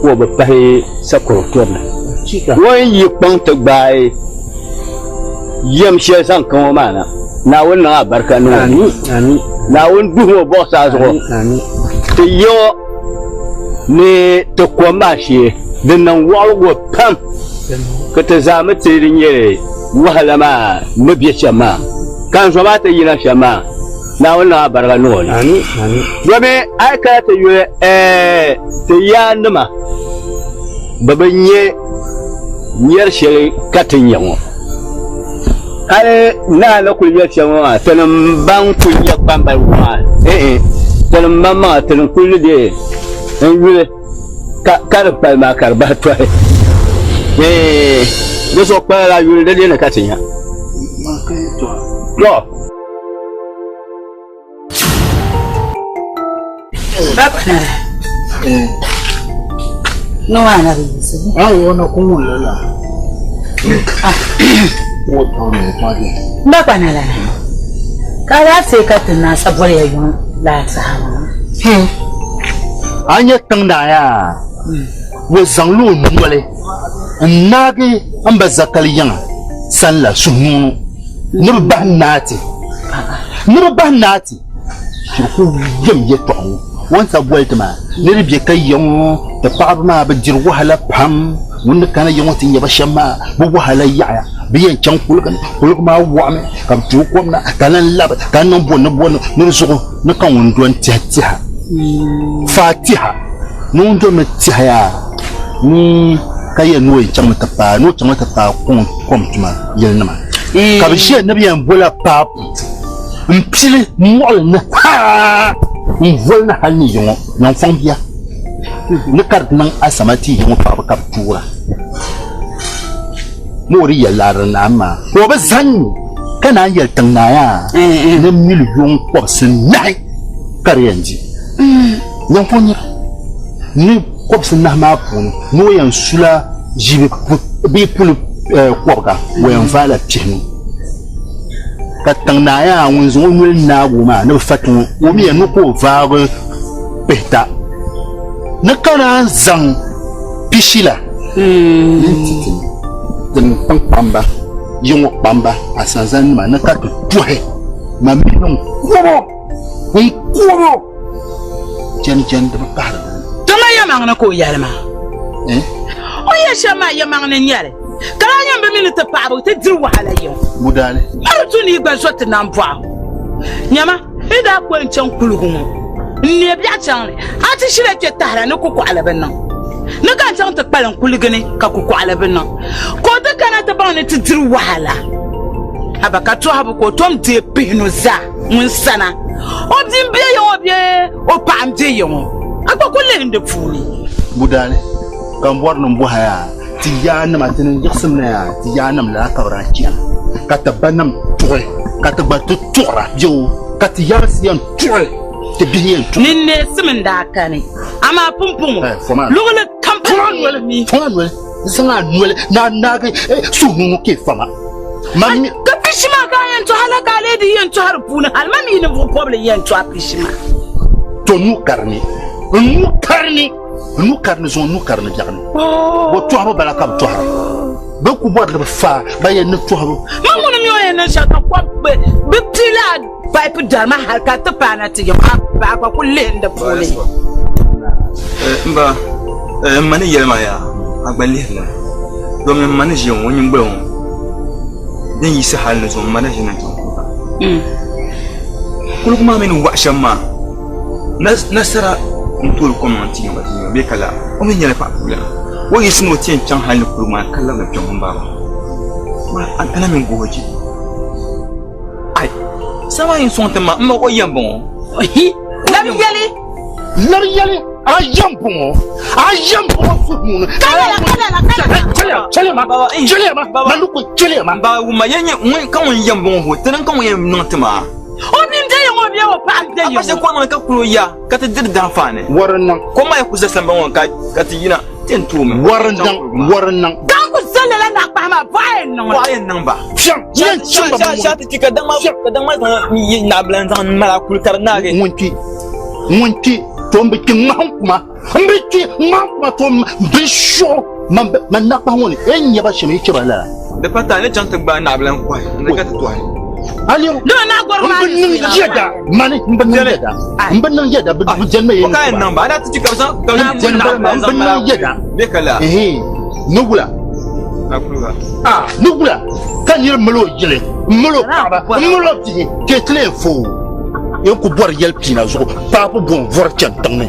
ka o bi pahi sakɔro tɔbu ni. O ni yi kpaŋ ti gbaai yɛm shɛli zaŋ ka ŋɔ maa na, Naawuni niŋ alibarika niŋ o. Naawuni duhi o buɣisaa zuɣu ti yi ŋɔ ni ti kom maa shee din niŋ wɔɣiligu pam ka ti zaa mi ti di nyɛ wahala maa ni be shɛm maa ka n zo maa ti yina shɛm maa. Naawuni niŋ a barika niŋ o ni. Domi a yi kana ti yuli ti yaannima bɛ bi nya nyari shɛli ka ti nya ŋɔ. Hali naa ni kuli yɛli shɛm ŋɔ maa tinim ban kuli nyɛ kpambaligu maa eeh tinim maŋmaŋa tinim kuli ni deei n yuli ka di pali maa ka di bahi tɔhi eeh di zuɣu kpala la yuli di dini ka ti nya. Tɔ! Ba kpana lana ka alaafee ka ti naasa boli ya yuŋ laa saha maa. A nyɛ tiŋ naa yaa, o zaŋla o noli n-naagi m ba Zakali yiŋa sani la suhunuunu ni bɛ bahi naai ti. Ni bɛ bahi naai ti. Shiri ku yɛm yɛtɔɣa ŋɔ o ni sa boli ti maa ni di be ka ya ŋɔ ti paɣaba maa bi diri wahala pam ŋun ni kana ya ŋɔ ti nya ba shɛm maa bɛ wahala yaɣiya bɛ yɛn chaŋ kuliga ni kuliga maa waɣimi ka bɛ tooi kom na ka lan labi ka niŋ bɔni bɔni ni di zuɣu ni ka ŋun dɔni tiɛhi tiɛha faatiha ni ŋun dɔnimi tiɛha yaa ni ka yɛn ni o yɛn chaŋmi ti paai ni o chaŋmi ti paai kom tuma yilinima ka bɛ ʒiya ni bɛ yɛn bola paapu M pili mɔɣili ni ha n-voli ni hal ni yiŋɔ Nyaŋfɔŋ bia ni ka di niŋ asama ti yiŋɔ paɣiba ka bɛ toora. Ni o di yɛli la di naai maa ka o bi zani ni ka naan yɛli tiŋ naa yaa ni miliyoŋ kɔbisinahi ka di yɛn di. Nyaŋfɔŋ nira ni kɔbisinahi maa puuni ni o yɛn sula ʒibi bee puli kɔbiga o yɛn vaala pihinu. Ka tiŋ naa yaa ŋun zaŋ o noli naag o maa ni bi fa ti ŋɔ, o mi yɛn ni ka o vaagi pihita ni ka naan zaŋ pishi la n-ti ti tiŋ kpamba, yi ŋɔ kpamba, asanzalnima ni ka ti tɔhi ma mi ni n-kɔbo, n-kɔbo jɛnijɛni di bi pahiri bini. Ti ma yɛmaŋ ni ka o yɛli maa. O ni yɛli shɛm maa yɛmaŋ ni n-nyɛ li. Ka lahi nyɛ bɛ mi ni ti paɣibu ti diri wahala yiŋ. Budaali. A di tu ni yi gba zo ti nambɔɣu. Nyama, yi daa koli n-chaŋ kuligu ŋɔ n-neei biɛɣu chaŋ li, a ti shila kpe tahira ni kukɔɣili bi niŋ. Ni ka n chaŋ ti kpalim kuligi ni ka kukɔɣili bi niŋ. Ka o ti kana ti baŋ ni ti diri wahala. Haba ka tɔhibu ka o tom deei pihinu zaa ŋun sana. O bia m-be ya ŋɔ bee o paɣa m-be ya ŋɔ, a gba ku lihi di puuni. Budaali, ka m bɔri ni m bɔhi a yaa. Ti yaanima, ti ni yiɣisim na yaa, ti yaanim lala ka bɛ daa chana, ka ti banim tuɣi, ka ti gba ti tuɣira bɛ o, ka ti yaansi yɛn tuɣi, ti bihi yɛn tuɣi. Ninneesim n-daa kani, amaa pumpɔŋɔ luɣili kam pa ni mi. Fom a noli, zaŋ a noli ni a naagi suhunuŋɔ ka yi fama. Ka pishi maa ka a yɛn tɔhi hali ka a lee di yɛn tɔhi di puuni hali ma mi ninvuɣ bɔbili n-yɛn tɔhi pishi maa. To nuu kari ni, n nuu kari ni. N nuu kari ni zuŋɔ, n nuu kari ni biɛɣu ni. Bɔ tɔhibu bala ka bɛ tɔhira. Bɛ ku bɔri ni bɛ fa ba yɛn ni tɔhibu. Man ŋuni mi o yɛn niŋ shɛli ka kom kpe bɛ piila paipu dari maa hali ka ti paana ti yiŋ a gba ku lihi n di puuni. M ba, m ma ni yɛli ma yaa, a gba lihiri li mi. Domi m ma ni ʒiya ŋɔ, o nyingoli ŋɔ din yiɣisi hali ni zuŋɔ, m ma na ʒi na n-chaŋ kuliga. Kuliga maa mi ni waɣa shɛm maa. Nasara n-toori kom niŋ ti nyuŋ ka ti nyura bee ka la o mi nyɛla paɣa puulana o yiɣisi ni o ti yɛn chaŋ hali ni kuliga maa ka labina kpɛŋ ŋun baaba maa a na mi n-guhi o je ai sama yi n-sɔŋ ti ma m ma o yɛm bɔŋɔ Labi yɛli Labi yɛli a yɛm bɔŋɔ a yɛm bɔŋɔ suhu Ka lala ka lala ka lala Chɛliya ma chɛliya ma ma ni ko chɛliya ma Ba wumma yɛn nyɛ ŋun ka ŋun yɛm bɔŋɔ ho ti niŋ ka ŋun yɛn niŋ ti maa O bia m-be yiŋ o bee o paɣa m-be yiŋ o. A pa shɛli kom ni ka kuli o ya ka ti diri daanfaani. Wari niŋ. Kom maa yi ku za sambani ŋɔ ka ti yina ti yɛn toomi. Wari niŋ, wari niŋ. Ka n ku za lala naɣikpahi maa, bɔɣa yɛn niŋ li. Bɔɣa yɛn niŋ ba. Fiɛŋ, yɛn chim ba Sha ti kpi ka daŋ maa ka daŋ maa zaŋ naɣibila n-zaŋ mali a kuli ka di naagi. Ŋun kpi, ŋun kpi, to m bi kpi ŋmahim kuma, m bi kpi ŋmahim kuma to m binshɛɣu man naɣikpahi ŋɔ ni, yi ni nya ba shɛm yi chɛ ba lala. Di pa taai ni chaŋ ti gbaai naɣibila n-kɔhi n-di ka ti tɔhi. Aliyu, n bi niŋ yɛda, mani n bi niŋ yɛda, n bi niŋ yɛda, bi jɛn ma yɛn Ka yɛn niŋ ba, a daa ti chɛ ka bɛ zaŋ ka bɛ jɛn ba, n bi niŋ yɛda. Bɛ ka la. Ehe, ni wula? Ah, ni wula? Ka niri mali o yili, n mali o paɣaba, n mali o bihi, ka yi ti lee fo o. N ku bɔri yɛli piina zuɣu, paapu bo n-vɔri chani tiŋ ni.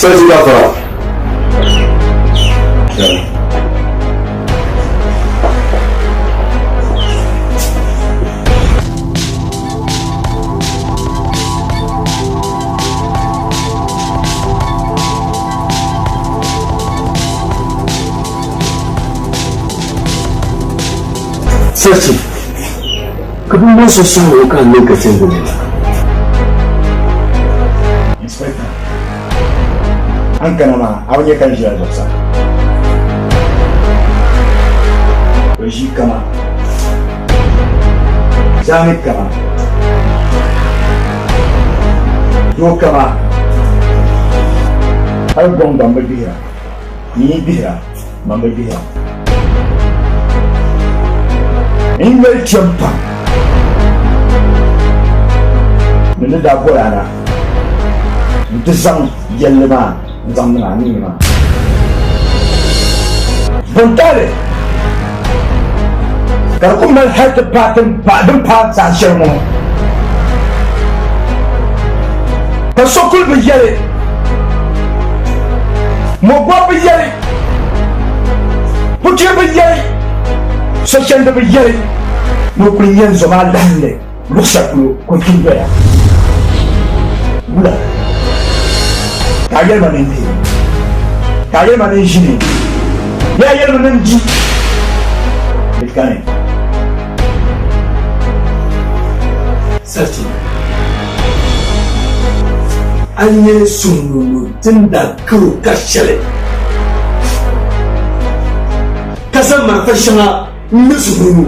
Sarki gafara. Sarki. Ka bɛ mali so sɔŋ o ka a niŋ ka tiŋgbani la. Inspector, a ni kana maa a bi nya ka n ʒila zuɣusaa. O ʒi kama, zaani kama, doo kama, hali gɔŋ gba m bi gbihira, n yi gbihira man bi gbihira. N yoli kpɛm pam ni ni daa boli a na nti zaŋ yɛlli maa n-zaŋ niŋ a nuu ni maa. Buntali ka di ku mali hal ti paai din paai saha shɛli ŋɔ ka so kuli bi yɛli, mɔgɔri bi yɛli. Putiri bi yɛli, sochɛndi bi yɛli ni o kuli nyɛ n zoma lahinli luɣ shɛli polo ka o kpi n-doya. Wula ka a yɛli ma ni n deei? Ka a yɛli ma ni n ʒini? Bee a yɛli ma ni n di? Di kani. Sarki, a nyɛ suhununu din daa karo ka shɛli, ka zaŋ marafa shɛŋa n-ŋme suhununu.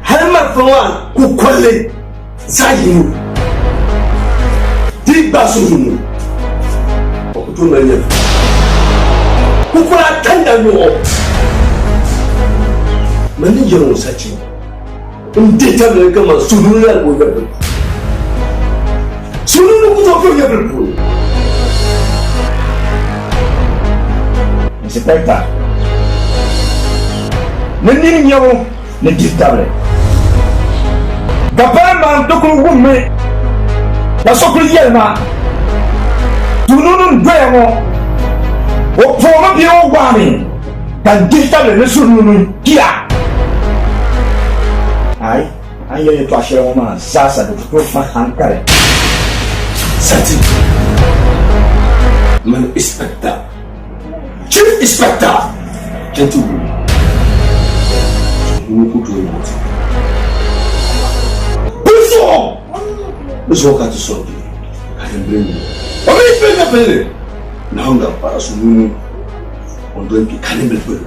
Hal marafa maa kukolli zaɣ yini di gbaai suhununu, o ku tooi mali nyɛvili. Kukol ata n-daa nyɔɣ o. Mani ni yɛri ŋɔ Sarki. N dihi tabili kaman suhudoo la ka o nyɛvili puuni. Suhudoo ku tooi kpe o nyɛvili puuni. Inspector, ni nini nyabu ni dihi tabili. Gapaya maa di kuli wummi ka so kuli yɛli ma, Tuununu n-doya ŋɔ, o poomi bee o waami ka n dihi tabili ni suhudoo kpiya. Ai, a ni yɛli yɛtɔɣ shɛli ŋɔ maa zaasa di ku tooi fa haŋkali. Sati mani inspector, Chief Inspector Gentle Wumi, ŋun ku tooi niŋ ti. Bɛ zuɣu, bɛ zuɣu ka ti sɔŋ ti ka din bili nyɛ. O mi pili ka pili li, Naawuni gafara so ŋun o ni doli kpi ka niŋ bili polo.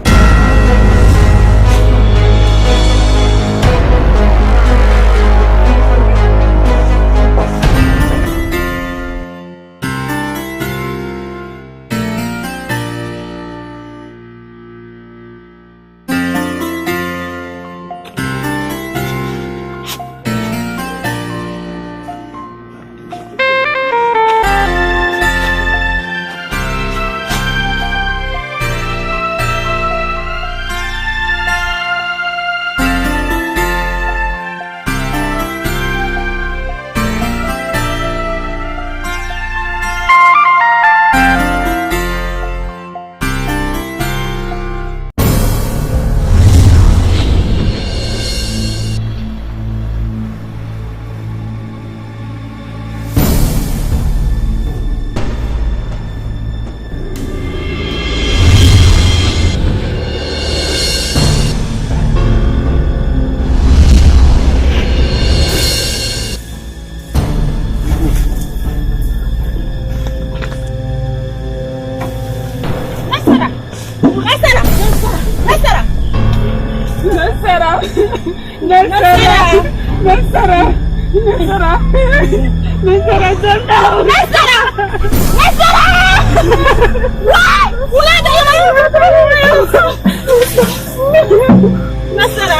Nasara! Nasara! Nasara! Nasara! Nasara! Wai! Wula da Nasara! Nasara!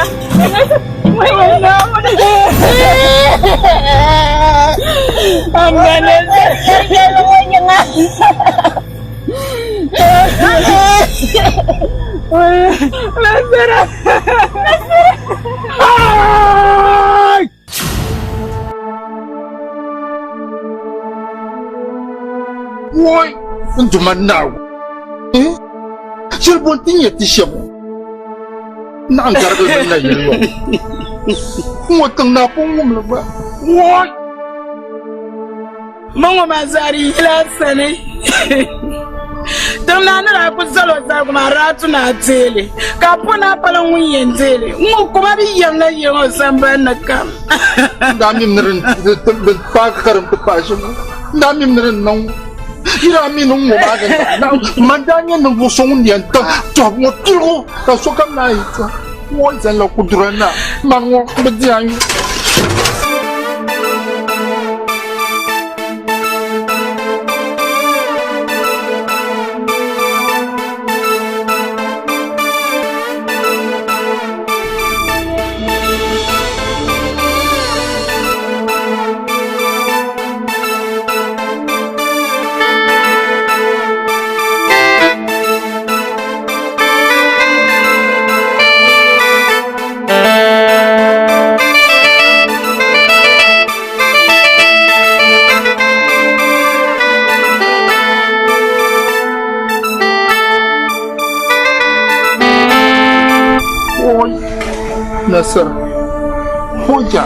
Woi, n Duuma Naawuni, shili bɔ nti nyɛ ti shɛm ŋɔ? Naɣiŋgaribili mini nayili ŋɔ ŋ-ŋɔ tiŋ naa pun wum li gba. Woi! Ma ŋɔ maa zaa di yila a sani. Tiŋ naa ni daa kul zal o zaligu maa daa tu ni a deei li, ka a po ni a pala ŋun yɛn deei li. Ŋ-ŋɔ kuma bi yɛm la yiŋ o samban ni kam. N daa mim ni din paagi ka din ti paai shɛm ŋɔ. N daa mim ni din niŋ ŋɔ. Yi daa mi ni ŋ-ŋɔ maa din niŋ. Man daa nyɛ ninvuɣ so ŋun yɛn tim tɔhigu ŋɔ piligu ka sokam naan yi tɔhi. Ŋɔ zalila kudura naa. Man ŋɔ bi di a yu. Nasara hujja.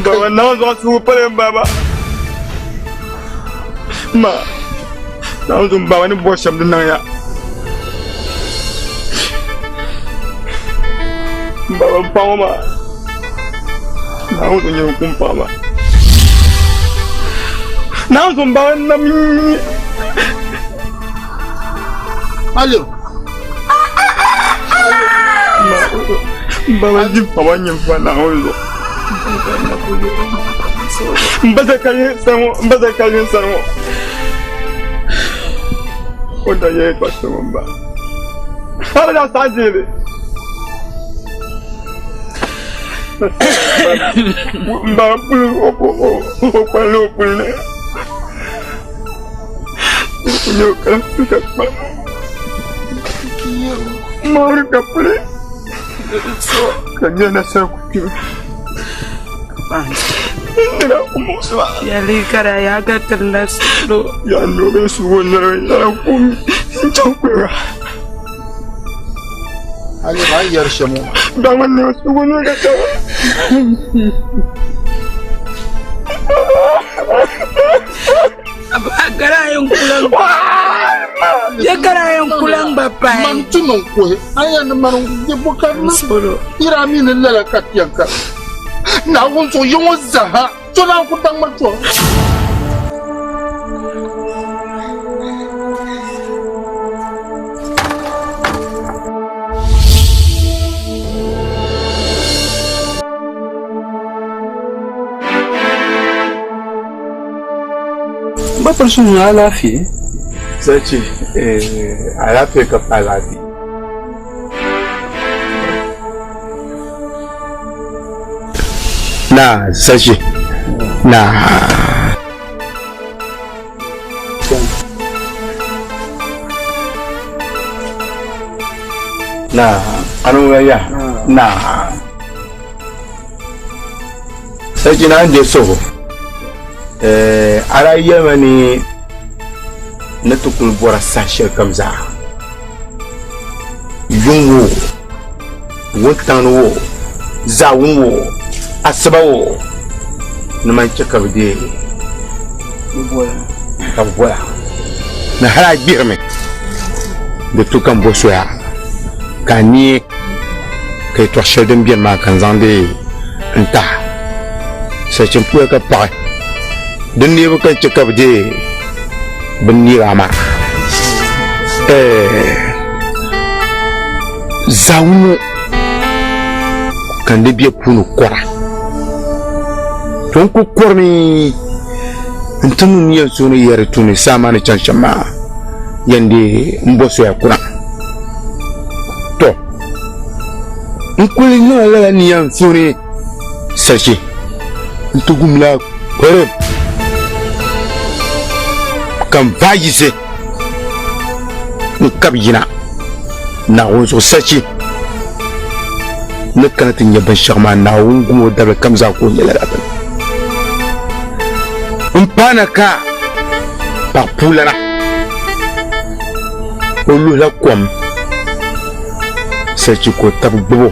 Baba na zuɣu suhu pali n baba ma na zuɣu baba ni bɔri shɛm di niŋya baba n paŋ o maa Naawuni zuɣu nyɛ n kum paɣa maa Naawuni zuɣu n baba n nam Alo. Baba di paɣa nyɛ n fa Naawuni zuɣu n ba ka yi sani ŋɔ n ba ka yi sani ŋɔ o da yɛ kpa sɔŋ n ba hali daa saɣa deeli n ba puli o kpali o puli ni o nyɛ o kala ka kpa maari ka puli ka nyɛ nasara ku kpimi Yali kara ya ga tirila sulo. Ya nobe sugo nara nara kum chaŋ kuliga. A nyɛ a ni yɛri shɛm ŋɔ. Daŋma nɛma sugo nara ka chaŋ. Ya gba pahi. Man ti niŋ kuhi a yɛn ni mani di bo ka niŋ yira mi ni lala ka tiɛŋ ka Naawuni zuɣu yi ŋɔ zaa so naan ku daŋ ma tɔbu. Ba pali suhu ni alaafee? Sarki, alaafee ka pa alaafee. Na sarki, na. Na, anu ya, na. Sarki na je soho. A daa yɛlimi ni ni ti kuli bɔra saha shɛli kam zaa yuŋ wo wuntaŋ ni wo zaawuni wo asiba wo ni man chɛ ka bɛ deei ka bɛ bola ni hali a gbihirimi di tu ka n bo soya ka a neei ka yɛtɔɣ shɛli din beni maa ka n zaŋ di n tahi Sachin puya ka paɣi din neebu ka chɛ ka bɛ deei bɛ ni neeg a maa. Zaawuni ŋɔ ka n di be puuni kɔra. To n kuli kɔrimi n ti niŋ yɛn suhu ni yɛri tu ni saa maa ni chaŋ shɛm maa yɛn deei m bo soya kuna. To n kuli niŋla lala nia n suhu ni Sarchi n ti gumla kpirim ka n vaai yiɣisi n kabi yina Naawuni zuɣu sarchi Ni kana ti nya binshɛɣu maa, Naawuni gum o dabili kam zaa ka o nya lala bini. M paana ka paɣ puulana, o luhila kom sachi ka o tab gbib o,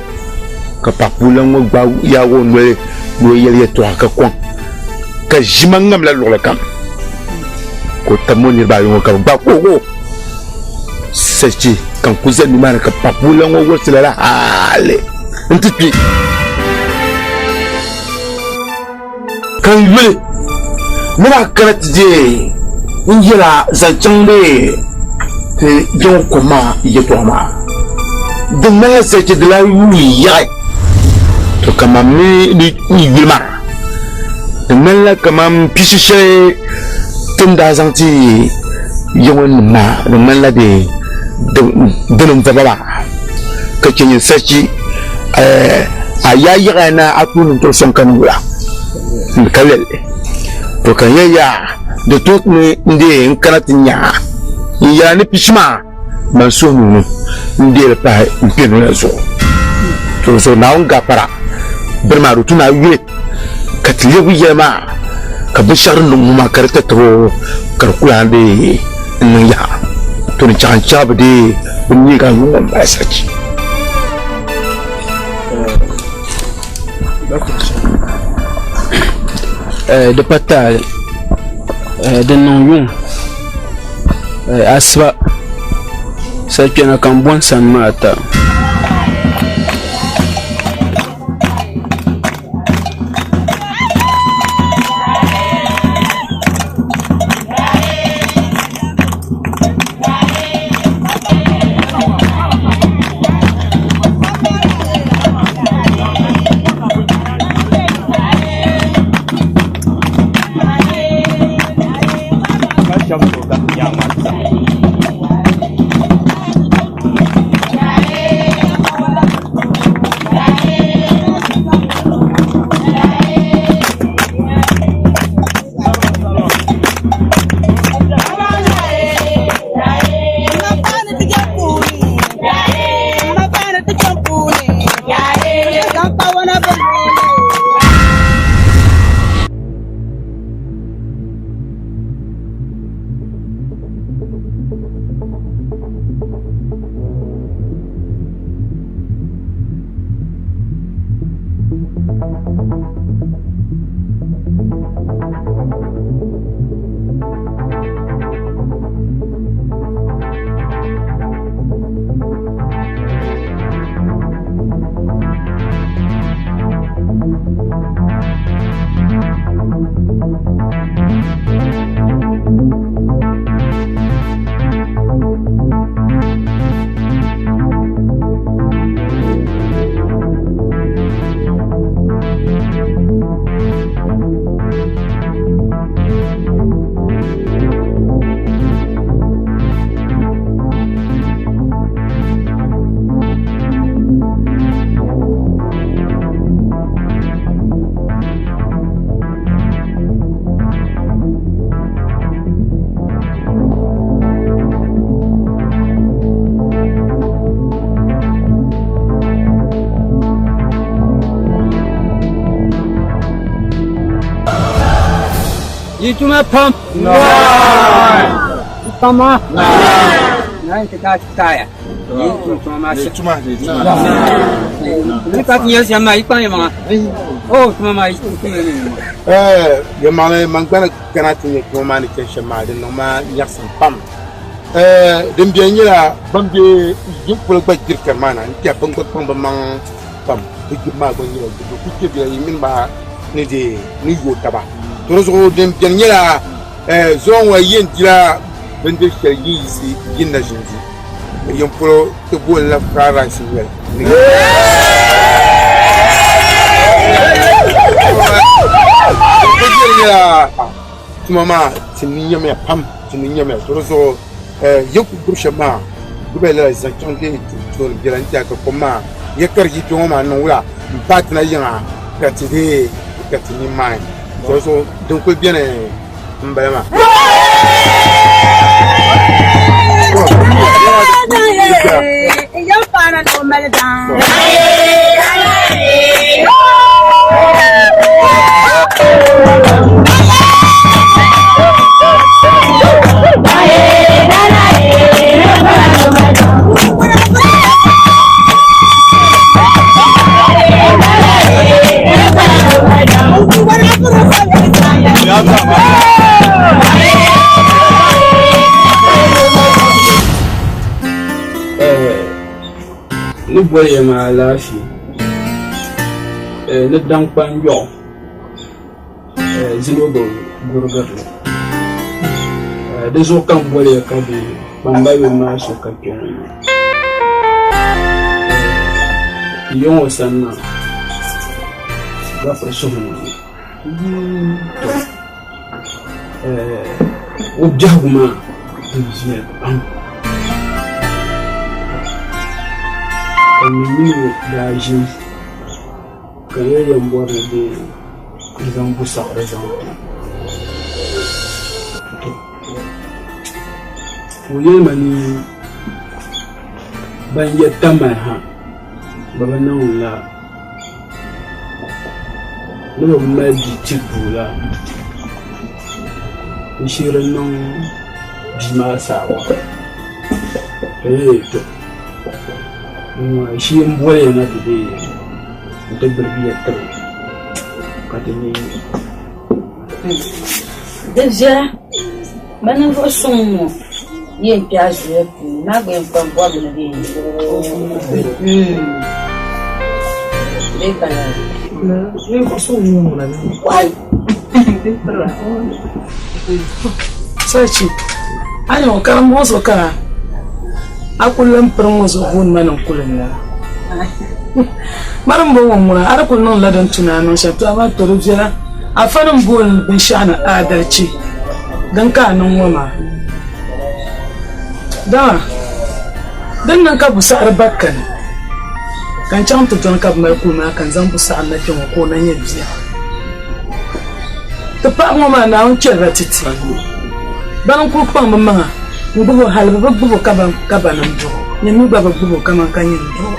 ka paɣ puulana ŋɔ gbaai yaag o noli ni o yɛli yɛtɔɣa ka kɔŋ, ka ʒima ŋamla luɣilikam, ka o tab ŋɔ niriba ayi ŋɔ ka bɛ gbaai kuhigu o. Sachi ka n ku zani nimaani ka papuula ŋɔ wurisi lala hali nti kpi. Ka n yuli ni daa kana ti deei n yɛla zaŋ chaŋ bɛ ti yiŋ kom maa yɛtɔɣa maa, di ŋmanila sachi di lahi yuui yaɣi. To kaman mi ni yuli maa, di ŋmanila kaman pishi shɛli ti ni daa zaŋ ti yiŋ maa, di ŋmanila bɛ dini n-va ba maa, ka chɛ nyin sachi a yaa yaɣiya ni a tooi niŋ tɔbu sɔŋ ka niŋ wula ka lɛli. To ka n yɛli yaa, di tooi ni n deei n kana ti nya a n yɛla ni pishi maa man suhu nuu ni n deei li pahi m pinu la zuɣu. To zuɣu Naawuni gaafara bini maa di tu ni a yuli ka ti lɛbi yɛli maa ka binshɛɣu din niŋ ŋɔ maa ka di tatabo ka di ku lahi deei n niŋ yaha. To ni chaɣ n chaɣ bi deei bɛ ni ka ŋɔ m-mali sachi. Di pa taali di niŋ yuŋ asiba salikpɛna ka n bo n sani maa ta. Yi tuma pam. Pama. Na ti ka taya. Yi tuma ma shi. Tuma. Ni ka ti yɛli shɛm maa yi kpaŋ yi maŋa. O tuma maa yi tuma ni. Eh, yɛlimaŋli man gbana kana ti nyɛ tuma maa ni chani shɛm maa di niŋ ma nyaɣisim pam. Eh, din beni nyɛla ban be yiŋ polo gba gbiri kari maa na n-tiɛha ban gba kpaŋ bɛ maŋ pam bɛ gbibu maa gba nyɛla gbibu ku kpe bela yi mini ba ni di ni yooi taba. To di zuɣu din beni nyɛla eh, zuŋɔ ŋɔ yi yɛn dila bindiri shɛli yi yiɣisi yi ni na ʒini di. Yiŋ polo ti booni la fried rice n-nyɛ li. Din beni nyɛla tuma maa ti ni nyamiya pam, ti ni nyamiya. To di zuɣu eh, yi ku gbubi shɛm maa gbubi lala zaŋ chaŋ dee tooni biɛla n-tiɛha ka kom maa ya ka di yi kpe ŋɔ maa niŋ wula m-paai ti na yiŋa ka ti dee ka ti nini maai. To di zuɣu din kuli beni m-bala maa. Ni boli ya maa alaafee ni daŋkpan yɔɣu zino bi gurigiri li. Di zuɣu ka m boli ya ka be kpambaliba maa so ka kpe ŋɔ ni. Yi ŋɔ sani maa gba suhu ni. To o biɛhigu maa di viɛli pam ka mi mini o daa ʒini ka n yɛn yɛn bɔri ni bɛ zaŋ bu saɣiri zaŋ ti o. Ka o yɛli ma ni ban yɛ Tamale ha bɛ bi niŋ la ni bɛ mali bia ti duu la n-shiri niŋ bia maa saɣiŋgu eei to shee m-boli ya na ti deei nti birigi ya tibili ka ti nya yi. Di viɛla, bɛ ninvuɣ suŋ ŋɔ yɛn kpe a zuliya puuni maa gba yɛn kpaŋ bɔrimi ni bɛ bee ka lala. Ninvuɣ suŋ n-nyɛ ŋuna ni kɔhi. Sachi, a ni ŋɔ karimba ŋɔ zuɣu ka a kuli lan piri ŋɔ zuɣu booni ma ni n kuli n la. Mani m-bɔŋɔ ŋuna a di kuli niŋdila din tu ni a niŋ shɛm, to amaa to di viɛla. Afa nim booni binshɛɣu ni aadalichi din ka a niŋ ŋɔ maa. Dama din niŋ ka busaɣiri ba kani, ka n chaŋ ti dɔni ka bɛ mali kuli maa ka n zaŋ busaɣiri na kpe ŋɔ ka o na nyɛ bia. Ti paɣiba ŋɔ maa Naawuni chɛli ba ti ti. Bana n-kuli kpaŋ bɛ maŋa n-gbubi o hali bɛ bi gbubi o ka ba ni m-dɔɣi o, nyini mi gba bi gbubi o kaman ka nyini n-dɔɣi o.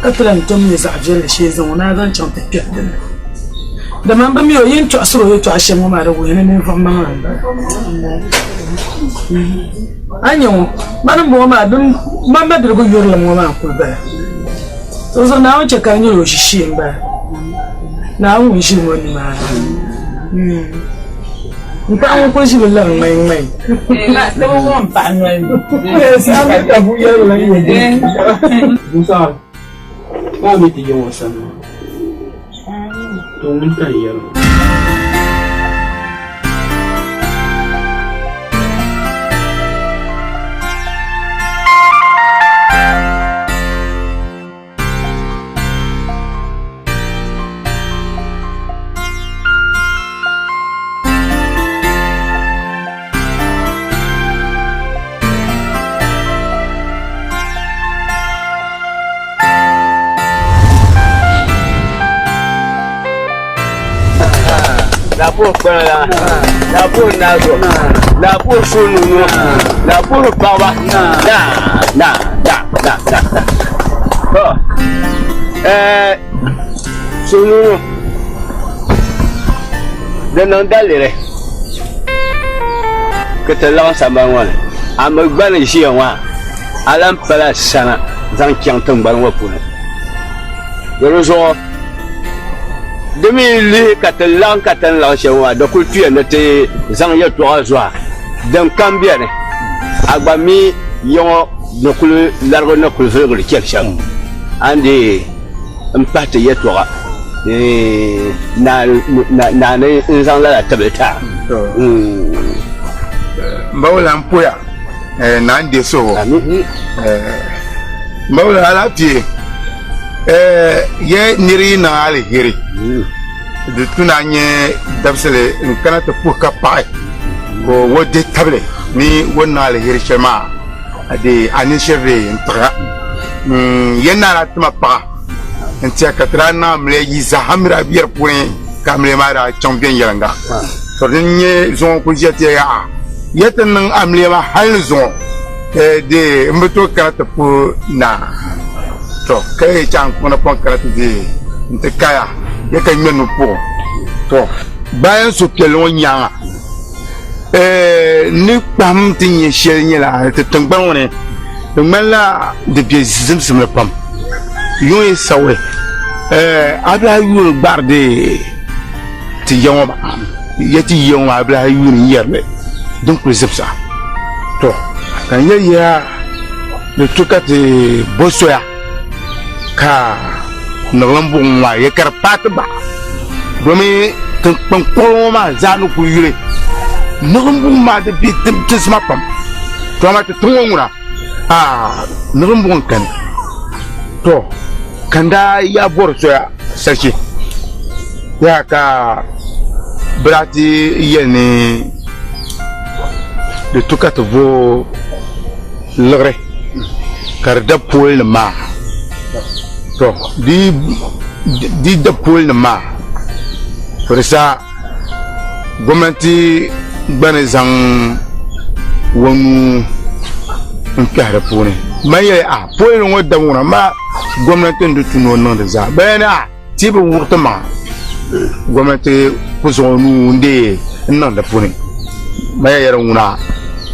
Ka ti lan tom nyɛ zaɣ viɛlli shee zaŋ o ni a zaŋ chaŋ ti kpɛhi di ni. Dama m bi mi o yi ni tɔɣisir o yɛtɔɣa shɛm ŋɔ maa di wuhi ni ninvuɣ maŋli m-bala. A ni nya ŋɔ, mani m-bɔŋɔ maa, din man mabiligu yurilim ŋɔ maa n-kuli bala. Dinzuɣu Naawuni chɛ ka di nyɛla o ʒishee m-bala. Naawuni ŋun ʒili ŋɔ nimaani. M paɣa ŋun kuli ʒimi lari ŋmai ŋmai. Musa, maa mi ti yi ŋɔ sani maa. To ŋun ka n yɛri ŋɔ. Laapuri kpana la laapuri naazo laapuri sununu laapuri paɣaba na na na na na to ɛɛ sununu di niŋ daliri ka ti laɣim sambani ŋɔ ni a mi gba ni ʒiya ŋɔ a lahi pala sana zaŋ chaŋ tiŋgbani ŋɔ puuni di zuɣu di mi lihi ka ti laɣim ka ti ni laɣim shɛm maa di kuli tuya ni ti zaŋ yɛltɔɣa zuɣu din kam beni a gba mi ya ŋɔ ni kuli larigi ni kuli viligiri chani shɛm a ni deei m-pahi ti yɛltɔɣa naa ni n-zaŋ lala tibili ti a. M ba wula m-poya naa n-deei suhigu. M ba wula alaafee. Ye nir yi niŋ aliheri, di tu ni a nya dabisili n-kana ti puhi ka paɣi ka o dihi tabili ni o ni niŋ aliheri shɛli maa dee a nini shiri dee n-tiɣi a. Ye naa daa ti ma paɣa n-tiɛhi ka ti daa niŋ amiliya yi zaa ha miri a biɛri puuni ka amiliya maa daa chaŋ viɛnyɛliŋga. To din n-nyɛ zuŋɔ n-kuli ʒiya ti ya yaha, ye ti niŋ amiliya maa hali ni zuŋɔ dee m bi tooi kana ti puhi naa. To ka yi chaŋ kpuna pɔŋ kana ti deei nti kaya ya ka ŋmɛ nupuɣu. To bayan suhupiɛlli ŋɔ nyaaŋa, n ni kpahim ti nya shɛli nyɛla ti tiŋgbani ŋɔ ni di ŋmanila di be zimsimli pam. Yuŋ yi sawi, a bi lahi yuuni gbaɣiri di ti ya ŋɔ maa, ya ti ya ŋɔ maa a bi lahi yuuni n-yɛri li din kuli zibisa. To ka n yɛli ya. Di tu ka ti bo soya Ka niɣilim buɣim maa yɛ ka di paai ti baɣa, domi tiŋkpaŋ kuɣili ŋɔ maa zaa ni kuli yuli niɣilim buɣim maa di be tinsi maa pam. To amaa ti tiŋ ŋɔ ŋuna, aa niɣilim buɣim kani. To ka n daa yaa bɔri soya sachi yaa ka bɛ daa ti yɛli ni di tu ka ti vooi liɣiri ka di da pooli nim maa to di di da pooli nim maa to di saha gomnanti gba ni zaŋ o nuu n kpɛhi di puuni man yɛli a pooli nim ŋɔ dabu ŋuna ma gomnanti n di tu ni o niŋ di zaa bɛni a ti bi wuɣi ti maŋa gomnanti ku zaŋ o nuu n deei n niŋ di puuni ma ya yɛri ŋuna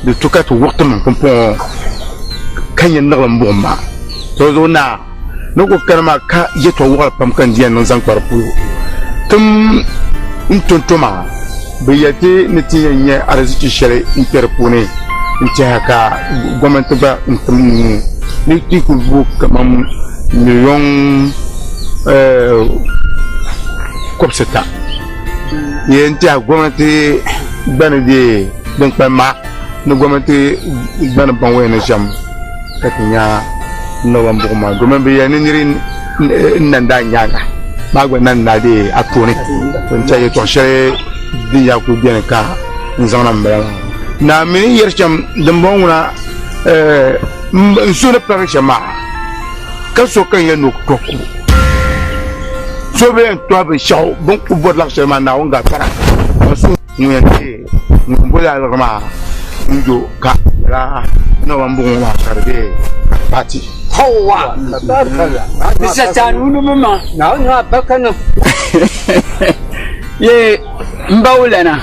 di tu ka ti wuɣi ti maŋ pumpɔŋɔ ka nyɛ niɣilim buɣim maa to zuɣu naa ni ku kani maa ka yɛtɔɣ waɣila pam ka n di yɛn niŋ zaŋ kpa di polo tim n tonto maa bi yɛli ti ni ti yɛn nyɛ arizichi shɛli n kpɛ di puuni n tɛha ka gomnanti gba n tim nuu ni ti ku bo kaman miliyɔn kɔbisita n tɛha gomnanti gba ni deei din kpalim maa ni gomnanti gba ni baŋ o yɛn niŋ shɛm ka ti nya niɣilim buɣim maa domin bɛ yɛli ni niri n-nan daa nyaaŋa maa gba nan daa deei a tooni n tɛha yɛtɔɣ shɛli din yaa kuli beni ka n zaŋ na m-bala maa. Naa mi ni yɛri shɛm dimbɔŋɔ ŋuna n suhu ni paligi shɛm maa ka so ka n yɛli ni o ku tɔhi ku so bɛ yɛn tɔhi binshɛɣu bɛ ni ku bɔri laɣ shɛli maa Naawuni gaafara ka so ŋun yɛn deei ŋun bo lala liɣiri maa n-yo ka lala niɣilim buɣim ŋɔ maa ka di be ka di paati. Hawa! Bisa ta nunu mi ma. Naawuni maa barika niŋ. Ye m ba wulana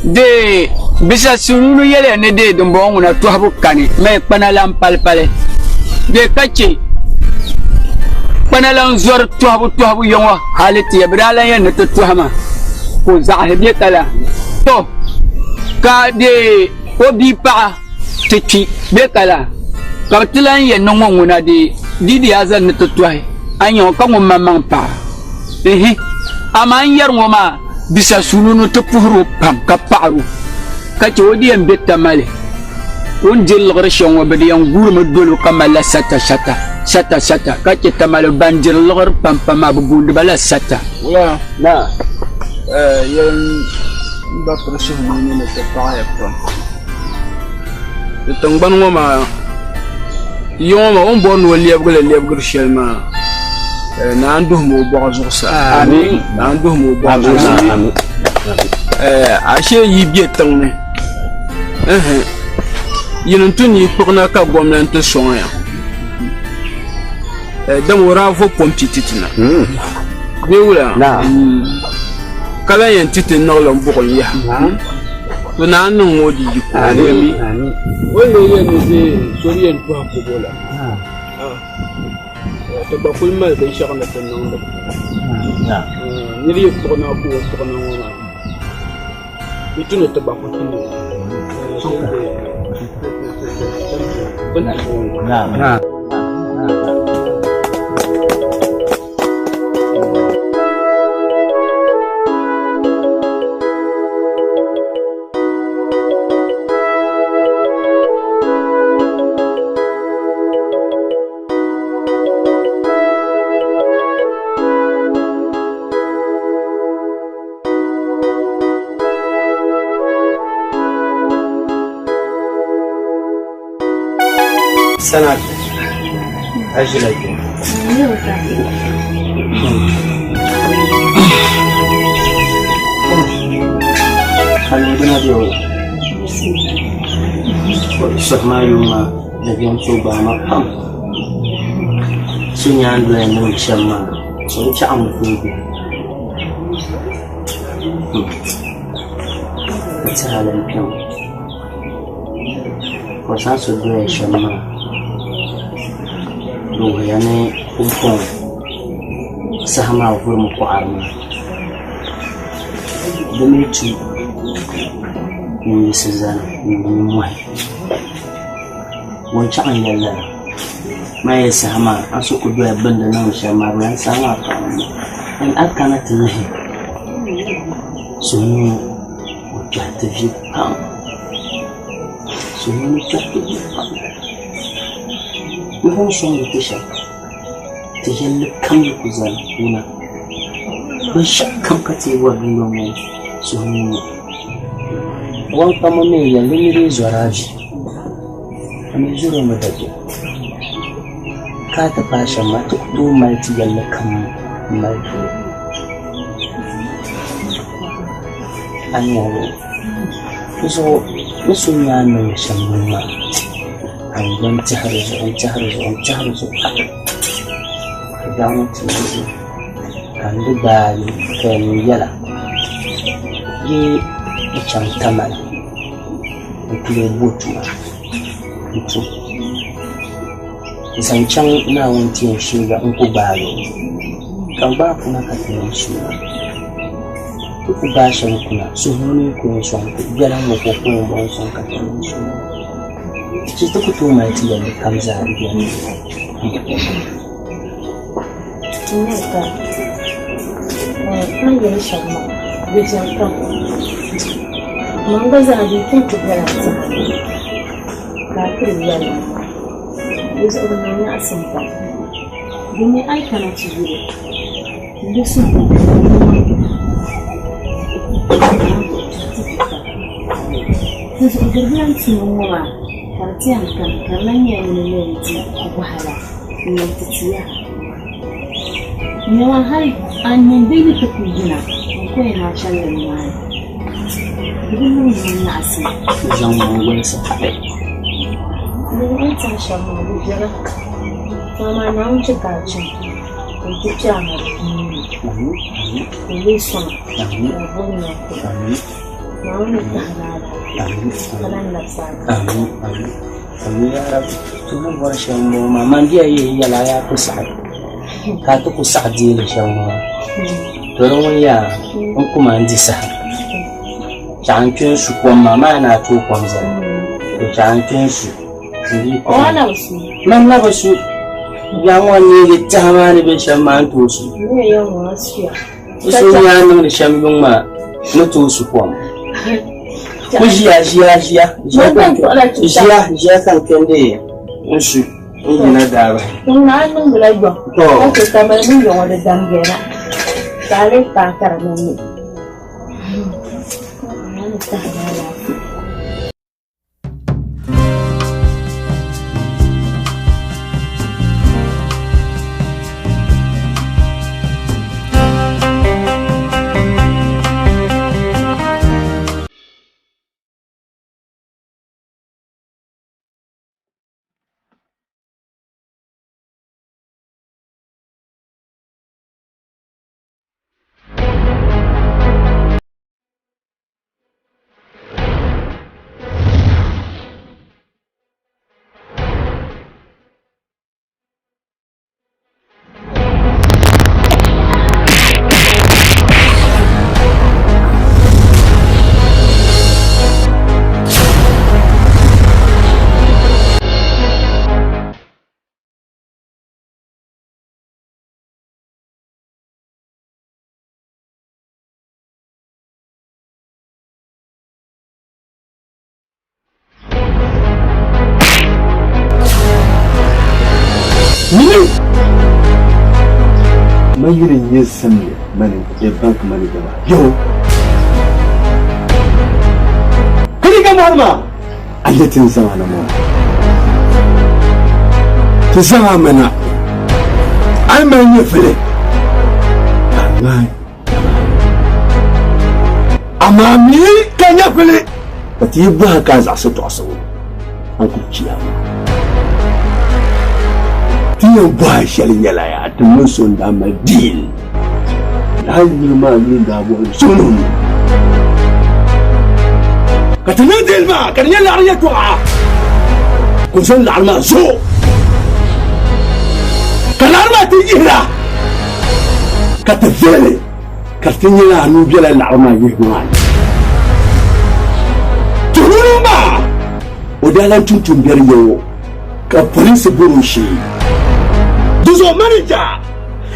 dee bisa sununu yɛliya ni dee dimbɔŋɔ ŋuna tɔhibu kani mali kpana lan palipali bee ka che kpana lan zɔri tɔhibu tɔhibu yɔŋɔ hali ti ya bɛ daa lan yɛn ni ti tɔhi ma ka o zaɣisi bɛ ka la tɔ ka dee o bia paɣa ti kpi bɛ ka la ka bɛ ti lan yɛn ni ŋɔ ŋuna dee di di yaa zani ni ti tɔhi a nya ŋɔ ka ŋun maŋmaŋ paɣa Ihi, amaa n yɛri ŋɔ maa bisa sununu ti puhiri o pam ka paɣir o, ka chɛ o di yɛn be Tamale. O ni diri liɣiri shɛli ŋɔ, bɛ di yɛn guurimi dol o ka malila sata sata, sata sata, ka chɛ Tamale ban diri liɣiri pampam maa, bɛ booni ba la sata. Wula naa, yɛli m ba piri suhumini ni ti paɣiya pam. Di tiŋgbani ŋɔ maa, yi ŋɔ maa o ni bɔri ni o lɛbigi li lɛbigiri shɛli maa, naa n-duhimi o bɔɣu zuɣusaa. Naa n-duhimi o bɔɣu zuɣusaa. Ashee yi be tiŋ ni, yini n-tu ni yi kpuɣina ka gomnanti sɔŋ ya. Dama o daa vo pompi ti ti na. Bee wula? Ka lan yɛn ti ti niɣilim buɣim yaha. To naa niŋ ŋɔ di yiko. O ni lee yɛn ni dee so di yɛn tɔhi kobo la, ti gba kuli mali binshɛɣu ni ti niŋdi. Niri yi kpuɣi na ka o kpuɣi na ŋɔ maa, di tu ni ti gba ku tum o. Sanat, a ʒila kpɛ. Aludina bɛ o suhu maa yuŋ maa dabiɛm so gbaai ma pam so nyaandoya niŋ shɛm maa so n chaɣim tooi bihi ka tɛha lan kpɛm ka o zaŋ so doya shɛm maa di wuhiya ni pumpɔŋɔ saha maa vurimi kɔɣiri maa di mi tu n-yiɣisi zani n-gu nimmohi. Ŋun chaɣ n-yɛli lala. Maa yɛli saha maa a so ku doya bindi niŋdi shɛm maa di lan saha maa paai mi and a kana ti lihi suhuyini o kpɛhi ti vi pam suhuyini kpɛhi ti vi pam ni o ni sɔŋdi ti shɛm ti yɛlli kam ni ku zani wuna binshɛɣu kam ka ti yi bɔri dundɔŋ ŋɔ ni suhuyini wankpamba mi n-yɛli ni nira yi zɔri a vi A mi zɔri o mi dabiɛm, ka a ti paai shɛm maa, ti ku tooi mali ti yɛlli kam m-mali ti o. A ni yɛli di zuɣu ni so nya a ni niŋdi shɛm ŋɔ maa, a ni gba n-tɛhi di zuɣu n-tɛhi di zuɣu n-tɛhi di zuɣu hal ka biɛɣu ŋɔ ti yiɣisi ka n di gbaai ka yɛn yɛla bee n chaŋ Tamale n-ti lee bo tuma. N-tum zaŋ chaŋ Naawuni ti yɛn sheega n-ku gbaagi o, ka bɛ gbaai kuna ka ti niŋ suuna. Bɛ ku gbaai shɛba kuna, suhuyini n-ku yɛn sɔŋ ti, biɛla ŋ-ŋɔ ka o ku yɛn bɔŋ sɔŋ ka ti niŋ suuna. Ti ti ku tooi mali ti yɛlli kam zaa beni. N nyɛ ka a ni yɛli shɛm maa di viɛli pam. Man gba zaa di yi ti bela n tɛha ni ka a kuli yɛli ma maa, di zuɣu di niŋ nyaɣisim pam. Domi a yi kana ti yuli m bi suhu Di zuɣu di bi lan tum ŋ-ŋɔ maa ka di ti yɛn kani ka di lan nyɛla ŋuni n-yɛn di wahala n-niŋ ti ti yaha. Nyama hal a nini di yi ti ku yina n-ku yɛn a chɛli nimaani, di bi niŋ ma nyaɣisim. Zaŋ ma n-wolisi paɣi. Di ni n tɛhi shɛm maa, di viɛla, to amaa Naawuni chɛ ka a chaŋ ka n ti kpe a ŋariŋ nuu ni, ka o leei sɔŋ a, ka a bo n-nyaŋ ti. Naawuni ni tahi a alaafee ka lan labisi a na. Amin, amin. Amin ya Rabbi. Ti ni bɔri shɛm m-bɔŋɔ maa, man diya yihi yɛli a yaa ku saɣi ka a ti ku saɣi deei li shɛm ŋɔ maa. To di ŋun yaa n ku ma n-di saha. Chaɣ n kpe n-su kom maa, maa ni a tooi kom zali. To chaɣ n kpe n-su n-dii O a na bi su? Man na bi su. Yaa ŋɔ n-neegi tɛha maa ni be shɛm maa n tooi su. N ni yɛn ŋɔ a suya. So nyaa niŋdi shɛm yuŋ maa ni tooi su kom. Ku ʒiya ʒiya ʒiya ʒiya ʒiya ka n kpɛndi n su n yina daa bahi. Ŋuna a niŋdila yɔŋ ka chɛ ka mali ni yɔŋɔ di damgiya na ka a lee paai ka di niŋ mi. Man yuli n-nyɛ Samia mani e bank manager maa. Yo! Kani ka mɔri maa? A nyɛ ti ni zaŋ a na maa. Ti zaŋ a mi na. A ni mali nyɛvili ka a ŋmaai Amaa mi ka nyɛvili ka ti yi bɔhi ka a zaɣisi tɔɣisibu, a ni ku chi a maŋa. Ti yɛn bɔhi shɛli nyɛla yaa ti mini so n-daa mali deal. Hal yuli maa yuli n-daa bɔhi so ni o ni. Ka ti niŋ deal maa ka di nyɛ laɣiri yɛtɔɣa ka o zaŋ laɣiri maa zo ka laɣiri maa ti yihira. Ka ti vihili ka ti nyɛla a nuu bela laɣiri maa yihibu maa ni. Tuhili maa, o daa lan tum tuumbiɛri yaŋɔ. Ka polinsi bɔr o shee. Di zuɣu manija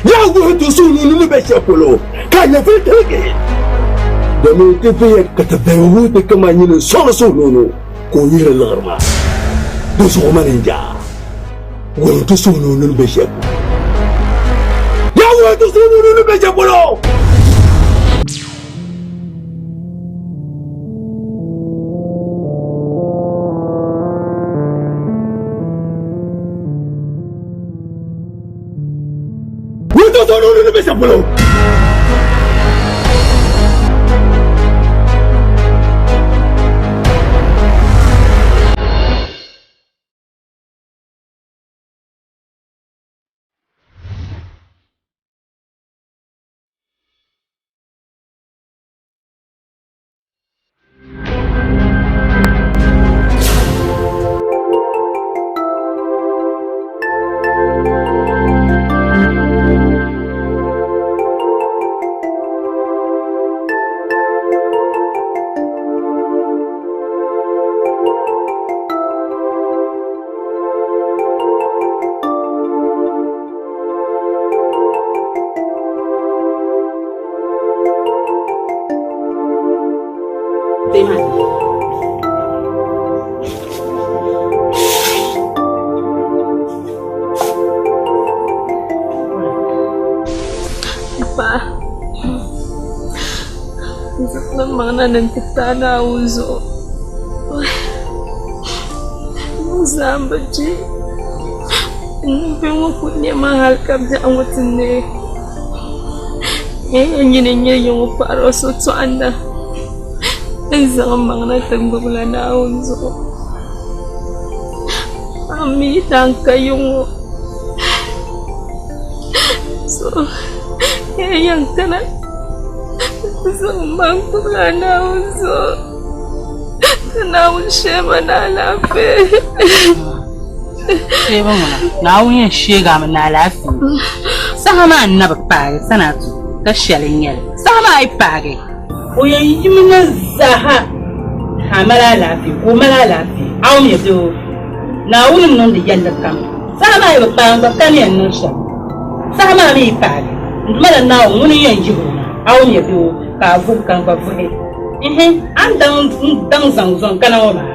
yaa wuhi ti suhu ni be shɛli polo ka nyɛvili tiligi. Domin ti vihiya ka ti vihi wuhi ti kaman nyini n-sɔŋdi suhunono ka o yihiri liɣiri maa. Di zuɣu manija wuhi ti suhunono ni be shɛli polo. Yaa wuhi ti suhunono ni be shɛli polo. Wuhi ti suhunono ni be shɛli polo. Paɣa n zaŋ n maŋ na ni n ti paai Naawuni zuɣu n zaa bi je n bihi ŋɔ kuli nɛma hali ka biɛɣu ŋɔ ti neei nyini n-nyɛ ya ŋɔ paɣiri o sotɔɣinda n zaŋ n maŋ na ti gbubila Naawuni zuɣu a mi yi daa ka ya ŋɔ so ya yɛn kana n zaŋ n maŋ gbubila Naawuni zuɣu ka Naawuni shee ma ni alaafee. Sheeba ŋuna Naawuni yɛn sheegi a mi ni alaafee saha maa n na bi paagi Sanatu ka shɛli n nyɛli saha maa yi paagi o yɛn yimi na zaaha ka a mali alaafee ka o mali alaafee a wumya bee Naawuni n niŋdi yɛlli kam saha maa yi bi paagi n gba ka ni yɛn niŋ shɛm saha maa mi yi paagi n Duuma la Naawuni ŋuni n yɛn yihi o na a wumya bee ka a vuhi ka n gba vuhi ihi a ni daŋ zaŋ zɔŋ kana ŋɔ maa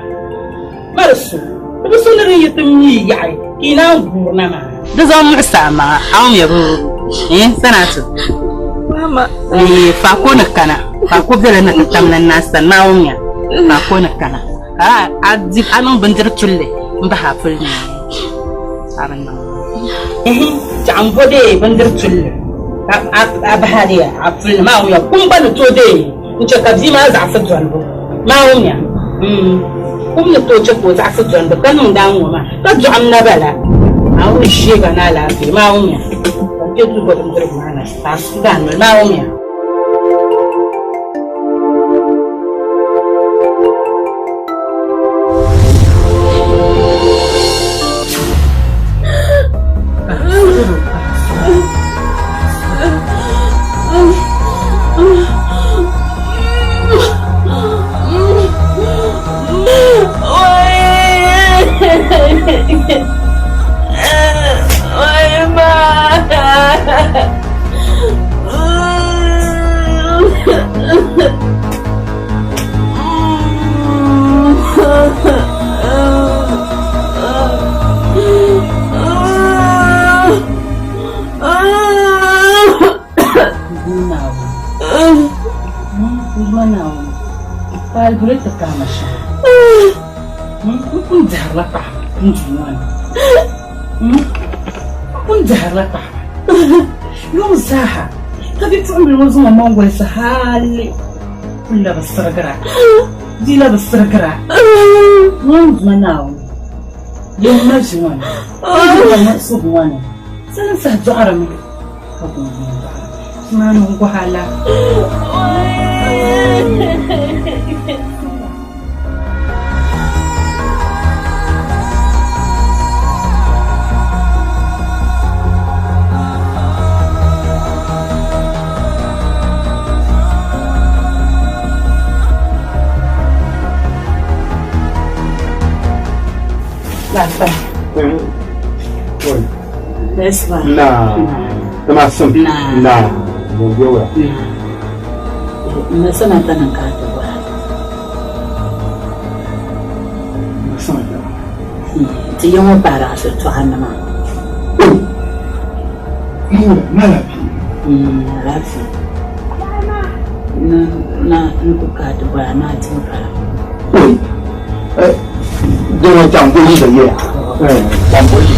Mali so, di bi so ni din yi ti mi yaɣi ka yi naan guuri na maa. Di zaŋ muɣisi a maŋa, a wum ya boo? Eh, Sanatu? Mama. Eh, faako ni kana. Faako bela na ti tamla naa sani maa wum ya. Faako ni kana. Ka a di a niŋ bindiri tulli m bahi a puli ni. A bi niŋ. Eh, chaɣ m bo dee bindiri tulli ka a bahi a dee a puli ni maa wum ya. Kum gba ni tooi dee n che ka bia maa zaɣisi dɔnibu. Maa wum ya. Kum ni tooi che ka o zaɣisi dɔnibu ka niŋ daa ŋ-ŋɔ maa, ka dɔɣim na bala. Naawuni ʒiɛga ni alaafee. Maa wum ya. Ka n kpe duu bo bindirigu maa na ka a sugi a noli. Maa wum ya. Yuŋ zaaha ka bipuɣimbila ŋɔ zaŋ o maŋ wolisi hali kuli la bi sirigira di la bi sirigira ŋun Duuma Naawuni yɛn ma ʒi ŋɔ ni ka yi muɣisigu ŋɔ ni salinsahi dɔɣirimi ka guŋguŋ dɔɣira maa ni n-gɔhi a la. Laafaya. Na. Tama sim. Na. Bon biya. Na sanata nan ka ta ba. Na sanata. Ti yi ŋɔ paara a shitɔɣu nima. Na lafi. Lafi. Na na n ku ka ti bɔra na ti pala. Dɔnɔ jangoli da ye. Jangoli.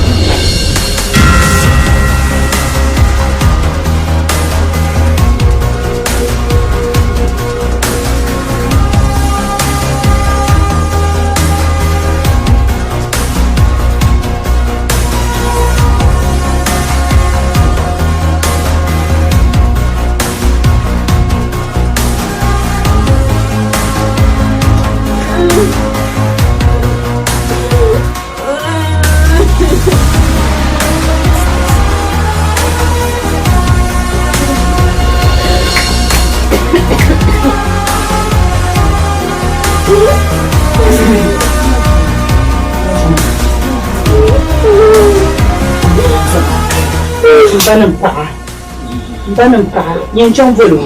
N ba ni paɣa yɛn chaŋ voli o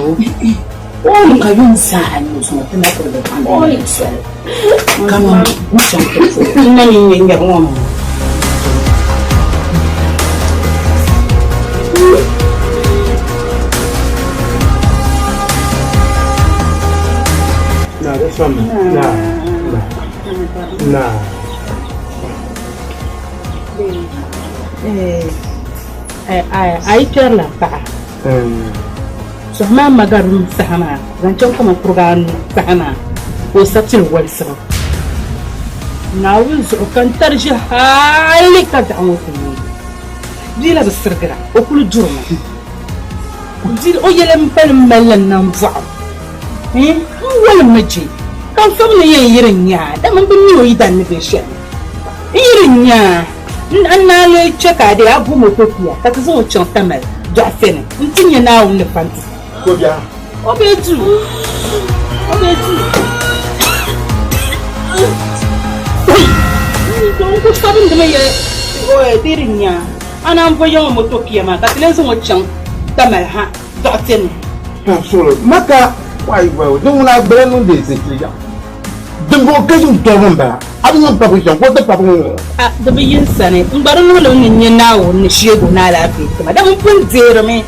o ka yun saa ni zuŋɔ ti na kuli bi baŋ di soli kaman n chaŋ ti fo n na ni nyɛ nyɛri ŋɔ maa. Na da som na. Na. A yi kpɛrila paɣa suhu maa magarim saha maa zaŋ chaŋ kaman kuriga anu saha maa ka o sa pili wolisibu Naawuni zuɣu ka n tari ʒi hali ka daɣu ŋɔ ti neei bia la bi sirigira o kuli durimi o yɛla m pali m malila nambɔɣu n wolimmi je ka n fabili yɛn yiri n nyaa dama m bi mi o yidan ni be shɛli n yiri n nyaa n naan lee che ka a dee a bo motopia ka ti zaŋ o chaŋ Tamale dɔɣite ni nti nya Naawuni ni fanti. O be duu. O be duu. N ku sabindimi ya di di nya a naan bo ya ŋɔ motopia maa ka ti lee zaŋ o chaŋ Tamale ha dɔɣite ni. Solo maka wai wai din ŋuna gbala niŋdi zikiri ya. Dimbɔŋɔ ka yin tɔbu m-bala. A bi niŋ pabu shɛm ka o ti pabu ŋ-ŋɔ. A di bi yi n sani, n gba di niŋ li ni n nya Naawuni ni sheeg o ni alaafee ti ma, dama m pun deerimi,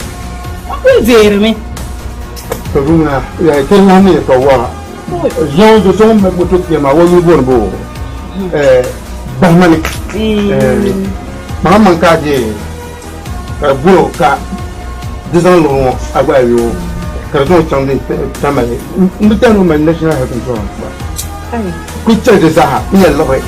m pun deerimi. Ka di ŋuna, ti lahi mi ka wara zaŋ do so ŋun mali moto kpɛma o yuli booni bo Bahimani. Kpaŋmaŋ ka a deei ka di bɔri o ka di zaŋ liɣiri ŋɔ a gba yi o ka di zaŋ o chaŋ di Tamale. M bi tɛhi ni o mali National Health Insurance gba. Kuli chɛli di zaaha n nyɛ liɣiri.